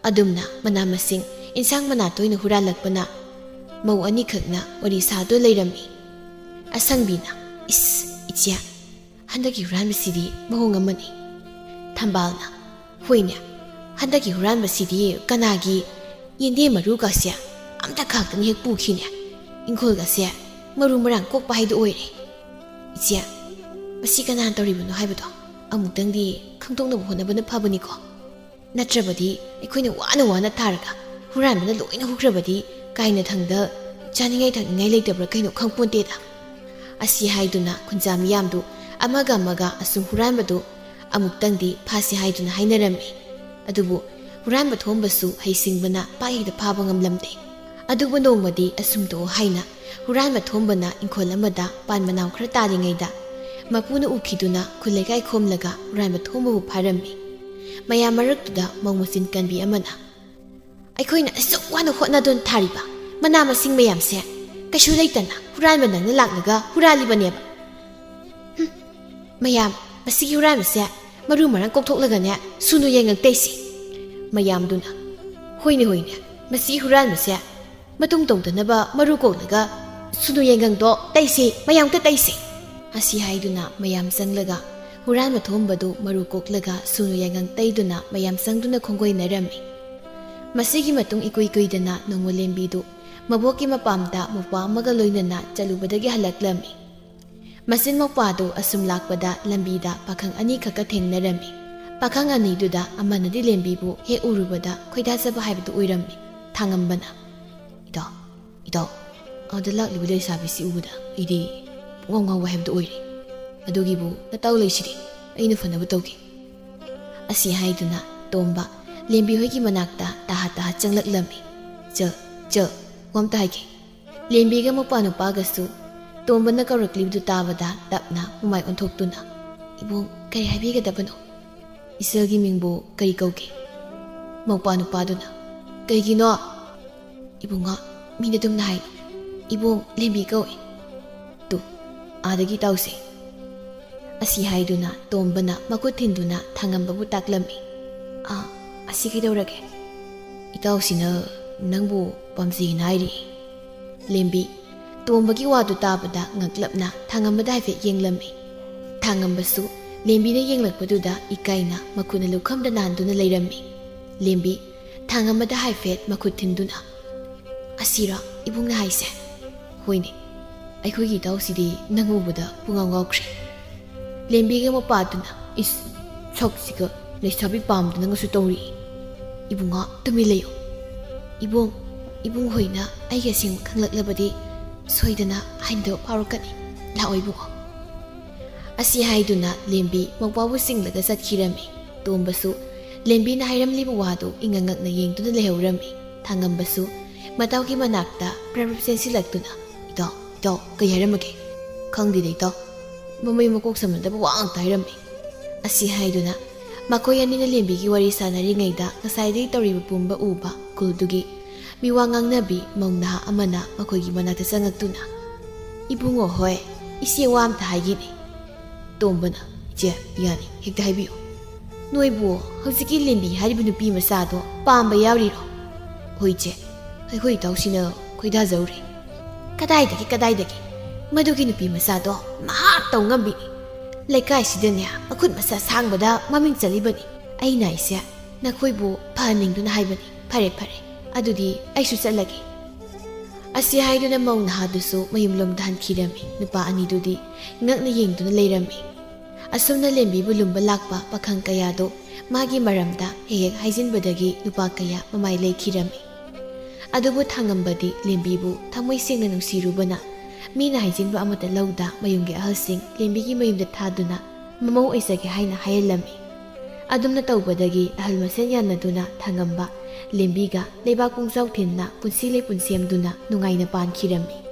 ꯑꯗꯨꯝꯅ ꯃꯅꯥ ꯃꯁꯤꯡ, ꯏꯟꯁꯥꯡ ꯃꯅꯥ ꯇꯣꯏꯅ ꯍꯨꯔꯥꯜꯂꯛꯄꯅ ꯃꯧ ꯑꯅꯤꯈꯛꯅ ꯋꯥꯔꯤ ꯁꯥꯗꯨꯅ ꯂꯩꯔꯝꯃꯤ꯫ ꯑꯁꯪꯕꯤꯅ, "ꯏꯁ, ꯏꯆꯦ, ꯍꯟꯗꯛꯀꯤ ꯍꯨꯔꯥꯟꯕꯁꯤꯗꯤ ꯃꯑꯣꯡ ꯑꯃꯅꯤ"꯫ ꯊꯝꯕꯥꯜꯅ, "ꯍꯣꯏꯅꯦ, ꯍꯟꯗꯛꯀꯤ ꯍꯨꯔꯥꯟꯕꯁꯤꯗꯤ ꯀꯅꯥꯒꯤ ꯌꯦꯟꯗꯦꯝ ꯃꯔꯨꯒꯁꯦ ꯑꯝꯇ ꯈꯥꯛꯇꯅ ꯍꯦꯛ ꯄꯨꯈꯤꯅꯦ꯫ ꯏꯪꯈꯣꯜꯒꯁꯦ ꯃꯔꯨ ꯃꯔꯥꯡ ꯀꯣꯛꯄ ꯍꯥꯏꯗꯨ ꯑꯣꯏꯔꯦ꯫ ꯏꯆꯦ, ꯃꯁꯤ ꯀꯅꯥꯅ ꯇꯧꯔꯤꯕꯅꯣ ꯍꯥꯏꯕꯗꯣ ꯑꯃꯨꯛꯇꯪꯗꯤ ꯈꯪꯗꯣꯛꯅꯕ ꯍꯣꯠꯅꯕꯅ ꯐꯕꯅꯤꯀꯣ꯫ ꯅꯠꯇ꯭ꯔꯕꯗꯤ ꯑꯩꯈꯣꯏꯅ ꯋꯥꯅ ꯋꯥꯅ ꯊꯥꯔꯒ ꯍꯨꯔꯥꯟꯕꯅ ꯂꯣꯏꯅ ꯍꯨꯈ꯭ꯔꯕꯗꯤ ꯀꯥꯏꯅꯊꯪꯗ ꯆꯥꯅꯤꯡꯉꯥꯏ ꯊꯛꯅꯤꯡꯉꯥꯏ ꯂꯩꯇꯕ꯭ꯔꯥ ꯀꯩꯅꯣ ꯈꯪꯄꯣꯟꯇꯦꯗ"꯫ ꯑꯁꯤ ꯍꯥꯏꯗꯨꯅ ꯈꯨꯟꯖꯥ ꯃꯤꯌꯥꯝꯗꯨ ꯑꯃꯒ ꯑꯃꯒ ꯑꯁꯨꯝ ꯍꯨꯔꯥꯟꯕꯗꯨ ꯑꯃꯨꯛꯇꯪꯗꯤ ꯐꯥꯁꯤ ꯍꯥꯏꯗꯨꯅ ꯍꯥꯏꯅꯔꯝꯃꯤ꯫ ꯑꯗꯨꯕꯨ ꯍꯨꯔꯥꯟꯕ ꯊꯣꯝꯕꯁꯨ ꯍꯩꯁꯤꯡꯕꯅ ꯄꯥꯛ ꯍꯦꯛꯇ ꯐꯥꯕ ꯉꯝꯂꯝꯗꯦ꯫ ꯑꯗꯨꯕꯨ ꯅꯣꯡꯃꯗꯤ ꯑꯁꯨꯝ ꯇꯧ ꯍꯥꯏꯅ ꯍꯨꯔꯥꯟꯕ ꯊꯣꯝꯕꯅ ꯏꯪꯈꯣꯜ ꯑꯃꯗ ꯄꯥꯟ ꯃꯅꯥꯎ ꯈꯔ ꯇꯥꯔꯤꯉꯩꯗ ꯃꯄꯨꯅ ꯎꯈꯤꯗꯨꯅ ꯈꯨꯜ ꯂꯩꯀꯥꯏ ꯈꯣꯝꯂꯒ ꯍꯨꯔꯥꯟꯕ ꯊꯣꯝꯕꯕꯨ ꯐꯥꯔꯝꯃꯤ꯫ ꯃꯌꯥꯝ ꯃꯔꯛꯇꯨꯗ ꯃꯧ ꯃꯆꯤꯟ ꯀꯟꯕꯤ ꯑꯃꯅ, "ꯑꯩꯈꯣꯏꯅ ꯑꯁꯨꯛ ꯋꯥꯅ ꯍꯣꯠꯅꯗꯨꯅ ꯊꯥꯔꯤꯕ ꯃꯅꯥ ꯃꯁꯤꯡ ꯃꯌꯥꯝꯁꯦ ꯀꯩꯁꯨ ꯂꯩꯇꯅ ꯍꯨꯔꯥꯟꯕ ꯅꯪꯅ ꯂꯥꯛꯂꯒ ꯍꯨꯔꯥꯜꯂꯤꯕꯅꯦꯕ꯫ ꯍꯨꯝ, ꯃꯌꯥꯝ, ꯃꯁꯤꯒꯤ ꯍꯨꯔꯥꯟꯕꯁꯦ ꯃꯔꯨ ꯃꯔꯥꯡ ꯀꯣꯛꯊꯣꯛꯂꯒꯅꯦ ꯁꯨꯅꯨ ꯌꯦꯡꯉꯛ ꯇꯩꯁꯤ"꯫ ꯃꯌꯥꯝꯗꯨꯅ, "ꯍꯣꯏꯅꯦ, ꯍꯣꯏꯅꯦ, ꯃꯁꯤ ꯍꯨꯔꯥꯟꯕꯁꯦ ꯃꯇꯨꯡ ꯇꯧꯗꯅꯕ ꯃꯔꯨ ꯀꯣꯛꯂꯒ ꯁꯨꯅꯨ ꯌꯦꯡꯉꯪꯗꯣ ꯇꯩꯁꯤ, ꯃꯌꯥꯝꯇ ꯇꯩꯁꯤ"꯫ ꯑꯁꯤ ꯍꯥꯏꯗꯨꯅ ꯃꯌꯥꯝ ꯆꯪꯂꯒ ꯍꯨꯔꯥꯟꯕ ꯊꯣꯝꯕꯗꯨ ꯃꯔꯨ ꯀꯣꯛꯂꯒ ꯁꯨꯅꯨ ꯌꯥꯏꯉꯪ ꯇꯩꯗꯨꯅ ꯃꯌꯥꯝ ꯆꯪꯗꯨꯅ ꯈꯣꯡꯒꯣꯏꯅꯔꯝꯃꯤ꯫ ꯃꯁꯤꯒꯤ ꯃꯇꯨꯡ ꯏꯀꯨꯏ ꯀꯨꯏꯗꯅ ꯅꯣꯡꯃ ꯂꯦꯝꯕꯤꯗꯨ ꯃꯕꯣꯛꯀꯤ ꯃꯄꯥꯝꯗ ꯃꯧꯄ꯭ꯋꯥ ꯑꯃꯒ ꯂꯣꯏꯅꯅ ꯆꯠꯂꯨꯕꯗꯒꯤ ꯍꯜꯂꯛꯂꯝꯃꯤ꯫ ꯃꯆꯤꯟ ꯃꯧꯄ꯭ꯋꯥꯗꯨ ꯑꯁꯨꯝ ꯂꯥꯛꯄꯗ ꯂꯝꯕꯤꯗ ꯄꯥꯈꯪ ꯑꯅꯤꯈꯛꯀ ꯊꯦꯡꯅꯔꯝꯃꯤ꯫ ꯄꯥꯈꯪ ꯑꯅꯤꯗꯨꯗ ꯑꯃꯅꯗꯤ ꯂꯦꯝꯕꯤꯕꯨ ꯍꯦꯛ ꯎꯔꯨꯕꯗ ꯈꯣꯏꯗꯥꯖꯕ ꯍꯥꯏꯕꯗꯨ ꯑꯣꯏꯔꯝꯃꯤ꯫ ꯊꯥꯡꯉꯝꯕꯅ, "ꯏꯇꯥꯎ, ꯏꯇꯥꯎ, ꯑꯥꯗ ꯂꯥꯛꯂꯤꯕ ꯂꯩꯁꯥꯕꯤꯁꯤ ꯎꯕꯗ ꯑꯩꯗꯤ ꯄꯨꯡꯉꯥꯎ ꯉꯥꯎꯕ ꯍꯥꯏꯕꯗꯨ ꯑꯣꯏꯔꯦ꯫ ꯑꯗꯨꯒꯤꯕꯨ ꯅꯇꯥꯎ ꯂꯩꯁꯤꯗꯤ, ꯑꯩꯅ ꯐꯅꯕ ꯇꯧꯒꯦ"꯫ ꯑꯁꯤ ꯍꯥꯏꯗꯨꯅ ꯇꯣꯝꯕ ꯂꯦꯝꯕꯤ ꯍꯣꯏꯒꯤ ꯃꯅꯥꯛꯇ ꯇꯥꯍꯥ ꯇꯥꯍꯥ ꯆꯪꯂꯛꯂꯝꯃꯤ꯫ "ꯆ, ꯆ, ꯋꯥ ꯑꯝꯇ ꯍꯥꯏꯒꯦ"꯫ ꯂꯦꯝꯕꯤꯒ ꯃꯧꯄ꯭ꯋꯥ ꯅꯨꯄꯥꯒꯁꯨ ꯇꯣꯝꯕꯅ ꯀꯧꯔꯛꯂꯤꯕꯗꯨ ꯇꯥꯕꯗ ꯇꯞꯅ ꯃꯃꯥꯏ ꯑꯣꯟꯊꯣꯛꯇꯨꯅ, "ꯏꯕꯨꯡ, ꯀꯔꯤ ꯍꯥꯏꯕꯤꯒꯗꯕꯅꯣ? ꯏꯆꯜꯒꯤ ꯃꯤꯡꯕꯨ ꯀꯔꯤ ꯀꯧꯒꯦ?" ꯃꯧꯄ꯭ꯋꯥ ꯅꯨꯄꯥꯗꯨꯅ, "ꯀꯩꯒꯤꯅꯣ?" "ꯏꯕꯨꯡꯉꯣ, ꯃꯤꯅ ꯑꯗꯨꯝꯅ ꯍꯥꯏꯅꯣ꯫ ꯏꯕꯨꯡ, ꯂꯦꯝꯕꯤ ꯀꯧꯏ꯫ ꯇꯨ, ꯑꯥꯗꯒꯤ ꯇꯧꯁꯦ"꯫ ꯑꯁꯤ ꯍꯥꯏꯗꯨꯅ ꯇꯣꯝꯕꯅ ꯃꯈꯨꯠ ꯊꯤꯟꯗꯨꯅ ꯊꯥꯡꯉꯝꯕꯕꯨ ꯇꯥꯛꯂꯝꯃꯤ꯫ "ꯑꯥ, ꯑꯁꯤ ꯀꯩꯗꯧꯔꯒꯦ?" "ꯏꯇꯥꯎꯁꯤꯅ ꯅꯪꯕꯨ ꯄꯥꯝꯖꯩꯅ ꯍꯥꯏꯔꯤ"꯫ ꯂꯦꯝꯕꯤ ꯇꯣꯝꯕꯒꯤ ꯋꯥꯗꯨ ꯇꯥꯕꯗ ꯉꯛꯂꯞꯅ ꯊꯥꯡꯉꯝꯕꯗ ꯍꯥꯏꯐꯦꯠ ꯌꯦꯡꯂꯝꯃꯤ꯫ ꯊꯥꯡꯉꯝꯕꯁꯨ ꯂꯦꯝꯕꯤꯅ ꯌꯦꯡꯂꯛꯄꯗꯨꯗ ꯏꯀꯥꯏꯅ ꯃꯈꯨꯠꯅ ꯂꯨꯈꯝꯗ ꯅꯥꯟꯗꯨꯅ ꯂꯩꯔꯝꯃꯤ꯫ ꯂꯦꯝꯕꯤ ꯊꯥꯡꯉꯝꯕꯗ ꯍꯥꯏꯐꯦꯠ ꯃꯈꯨꯠ ꯊꯤꯟꯗꯨꯅ, "ꯑꯁꯤꯔꯣ ꯏꯕꯨꯡꯅ ꯍꯥꯏꯁꯦ?" "ꯍꯣꯏꯅꯦ, ꯑꯩꯈꯣꯏꯒꯤ ꯏꯇꯥꯎꯁꯤꯗꯤ ꯅꯪ ꯎꯕꯗ ꯄꯨꯡꯉꯥꯎ ꯉꯥꯎꯈ꯭ꯔꯦ"꯫ ꯂꯦꯝꯕꯤꯒ ꯃꯄꯥꯗꯨꯅ, "ꯏꯁ, ꯁꯛꯁꯤꯒ ꯂꯩꯁꯥꯕꯤ ꯄꯥꯝꯗꯅꯒꯁꯨ ꯇꯧꯔꯤ꯫ ꯏꯕꯨꯡꯉꯣ, ꯇꯨꯃꯤꯟ ꯂꯩꯌꯨ꯫ ꯏꯕꯨꯡ, ꯏꯕꯨꯡ ꯍꯣꯏꯅ ꯑꯩꯒꯤ ꯑꯁꯦꯡꯕ ꯈꯪꯂꯛꯂꯕꯗꯤ ꯁꯣꯏꯗꯅ ꯍꯩꯅꯗꯕ ꯐꯥꯎꯔꯛꯀꯅꯤ꯫ ꯂꯥꯛꯑꯣ ꯏꯕꯨꯡꯉꯣ"꯫ ꯑꯁꯤ ꯍꯥꯏꯗꯨꯅ ꯂꯦꯝꯕꯤ ꯃꯧꯄ꯭ꯋꯥꯕꯨ ꯆꯤꯡꯂꯒ ꯆꯠꯈꯤꯔꯝꯃꯤ꯫ ꯇꯣꯝꯕꯁꯨ ꯂꯦꯝꯕꯤꯅ ꯍꯥꯏꯔꯝꯂꯤꯕ ꯋꯥꯗꯨ ꯏꯉꯛ ꯉꯛꯅ ꯌꯦꯡꯗꯨꯅ ꯂꯩꯍꯧꯔꯝꯃꯤ꯫ ꯊꯥꯡꯉꯝꯕꯁꯨ ꯃꯇꯥꯎꯒꯤ ꯃꯅꯥꯛꯇ ꯄ꯭ꯔꯞ ꯄ꯭ꯔꯞ ꯆꯦꯟꯁꯤꯜꯂꯛꯇꯨꯅ, "ꯏꯇꯥꯎ, ꯏꯇꯥꯎ, ꯀꯩ ꯍꯥꯏꯔꯝꯃꯒꯦ?" "ꯈꯪꯗꯦꯗ ꯏꯇꯥꯎ, ꯃꯃꯩ ꯃꯀꯣꯛ ꯁꯝꯅꯗꯕ ꯋꯥ ꯉꯥꯛꯇ ꯍꯥꯏꯔꯝꯃꯤ"꯫ ꯑꯁꯤ ꯍꯥꯏꯗꯨꯅ ꯃꯈꯣꯏ ꯑꯅꯤꯅ ꯂꯦꯝꯕꯤꯒꯤ ꯋꯥꯔꯤ ꯁꯥꯟꯅꯔꯤꯉꯩꯗ ꯉꯁꯥꯏꯗꯒꯤ ꯇꯧꯔꯤꯕ ꯄꯨꯝꯕ ꯎꯕ ꯈꯨꯜꯗꯨꯒꯤ ꯃꯤꯋꯥ ꯉꯥꯡꯅꯕꯤ ꯃꯧ ꯅꯍꯥ ꯑꯃꯅ ꯃꯈꯣꯏꯒꯤ ꯃꯅꯥꯛꯇ ꯆꯪꯉꯛꯇꯨꯅ, "ꯏꯕꯨꯡꯉꯣ ꯍꯣꯏ, ꯏꯆꯦ ꯋꯥ ꯑꯝꯇ ꯍꯥꯏꯒꯦꯅꯦ"꯫ ꯇꯣꯝꯕꯅ, "ꯏꯆꯦ, ꯌꯥꯅꯤ, ꯍꯦꯛꯇ ꯍꯥꯏꯕꯤꯌꯨ꯫ ꯅꯣꯏꯕꯨ ꯍꯧꯖꯤꯛꯀꯤ ꯂꯦꯝꯕꯤ ꯍꯥꯏꯔꯤꯕ ꯅꯨꯄꯤ ꯃꯆꯥꯗꯣ ꯄꯥꯝꯕ ꯌꯥꯎꯔꯤꯔꯣ?" "ꯍꯣꯏ ꯏꯆꯦ, ꯑꯩꯈꯣꯏ ꯏꯇꯥꯎꯁꯤꯅ ꯈꯣꯏꯗꯥꯖꯧꯔꯦ"꯫ "ꯀꯗꯥꯏꯗꯒꯤ, ꯀꯗꯥꯏꯗꯒꯤ? ꯃꯗꯨꯒꯤ ꯅꯨꯄꯤ ꯃꯆꯥꯗꯣ ꯃꯍꯥꯛ ꯇꯧ ꯉꯝꯕꯤꯅꯤ꯫ ꯂꯩꯀꯥꯏꯁꯤꯗꯅꯦ ꯃꯈꯨꯠ ꯃꯁꯥ ꯁꯥꯡꯕꯗ ꯃꯃꯤꯡ ꯆꯠꯂꯤꯕꯅꯤ꯫ ꯑꯩꯅ ꯑꯩꯁꯦ ꯅꯈꯣꯏꯕꯨ ꯐꯍꯟꯅꯤꯡꯗꯨꯅ ꯍꯥꯏꯕꯅꯤ꯫ ꯐꯔꯦ ꯐꯔꯦ, ꯑꯗꯨꯗꯤ ꯑꯩꯁꯨ ꯆꯠꯂꯒꯦ꯫ ꯑꯁꯤ ꯍꯥꯏꯗꯨꯅ ꯃꯧ ꯅꯍꯥꯗꯨꯁꯨ ꯃꯌꯨꯝꯂꯣꯝꯗ ꯍꯟꯈꯤꯔꯝꯃꯤ꯫ ꯅꯨꯄꯥ ꯑꯅꯤꯗꯨꯗꯤ ꯉꯛꯅ ꯌꯦꯡꯗꯨꯅ ꯂꯩꯔꯝꯃꯤ꯫ ꯑꯁꯨꯝꯅ ꯂꯦꯝꯕꯤꯕꯨ ꯂꯨꯝꯕ ꯂꯥꯛꯄ ꯄꯥꯈꯪ ꯀꯌꯥꯗꯣ ꯃꯥꯒꯤ ꯃꯔꯝꯗ ꯍꯦꯛ ꯍꯦꯛ ꯍꯥꯏꯖꯤꯟꯕꯗꯒꯤ ꯅꯨꯄꯥ ꯀꯌꯥ ꯃꯃꯥꯏ ꯂꯩꯈꯤꯔꯝꯃꯤ꯫ ꯑꯗꯨꯕꯨ ꯊꯥꯡꯉꯝꯕꯗꯤ ꯂꯦꯝꯕꯤꯕꯨ ꯊꯃꯣꯏ ꯁꯦꯡꯅ ꯅꯨꯡꯁꯤꯔꯨꯕꯅ ꯃꯤꯅ ꯍꯥꯏꯖꯤꯟꯕ ꯑꯃꯠꯇ ꯂꯧꯗ ꯃꯌꯨꯝꯒꯤ ꯑꯍꯜꯁꯤꯡ ꯂꯦꯝꯕꯤꯒꯤ ꯃꯌꯨꯝꯗ ꯊꯥꯗꯨꯅ ꯃꯃꯧ ꯑꯣꯏꯖꯒꯦ ꯍꯥꯏꯅ ꯍꯥꯏꯍꯜꯂꯝꯃꯤ꯫ ꯑꯗꯨꯝꯅ ꯇꯧꯕꯗꯒꯤ ꯑꯍꯜ ꯃꯁꯦꯟ ꯌꯥꯅꯗꯨꯅ ꯊꯥꯡꯉꯝꯕ ꯂꯦꯝꯕꯤꯒ ꯂꯩꯕꯥꯛ ꯄꯨꯡꯖꯥꯎ ꯊꯤꯟꯅ ꯄꯨꯟꯁꯤ ꯂꯩꯄꯨꯟ ꯁꯦꯝꯗꯨꯅ ꯅꯨꯡꯉꯥꯏꯅ ꯄꯥꯟꯈꯤꯔꯝꯃꯤ꯫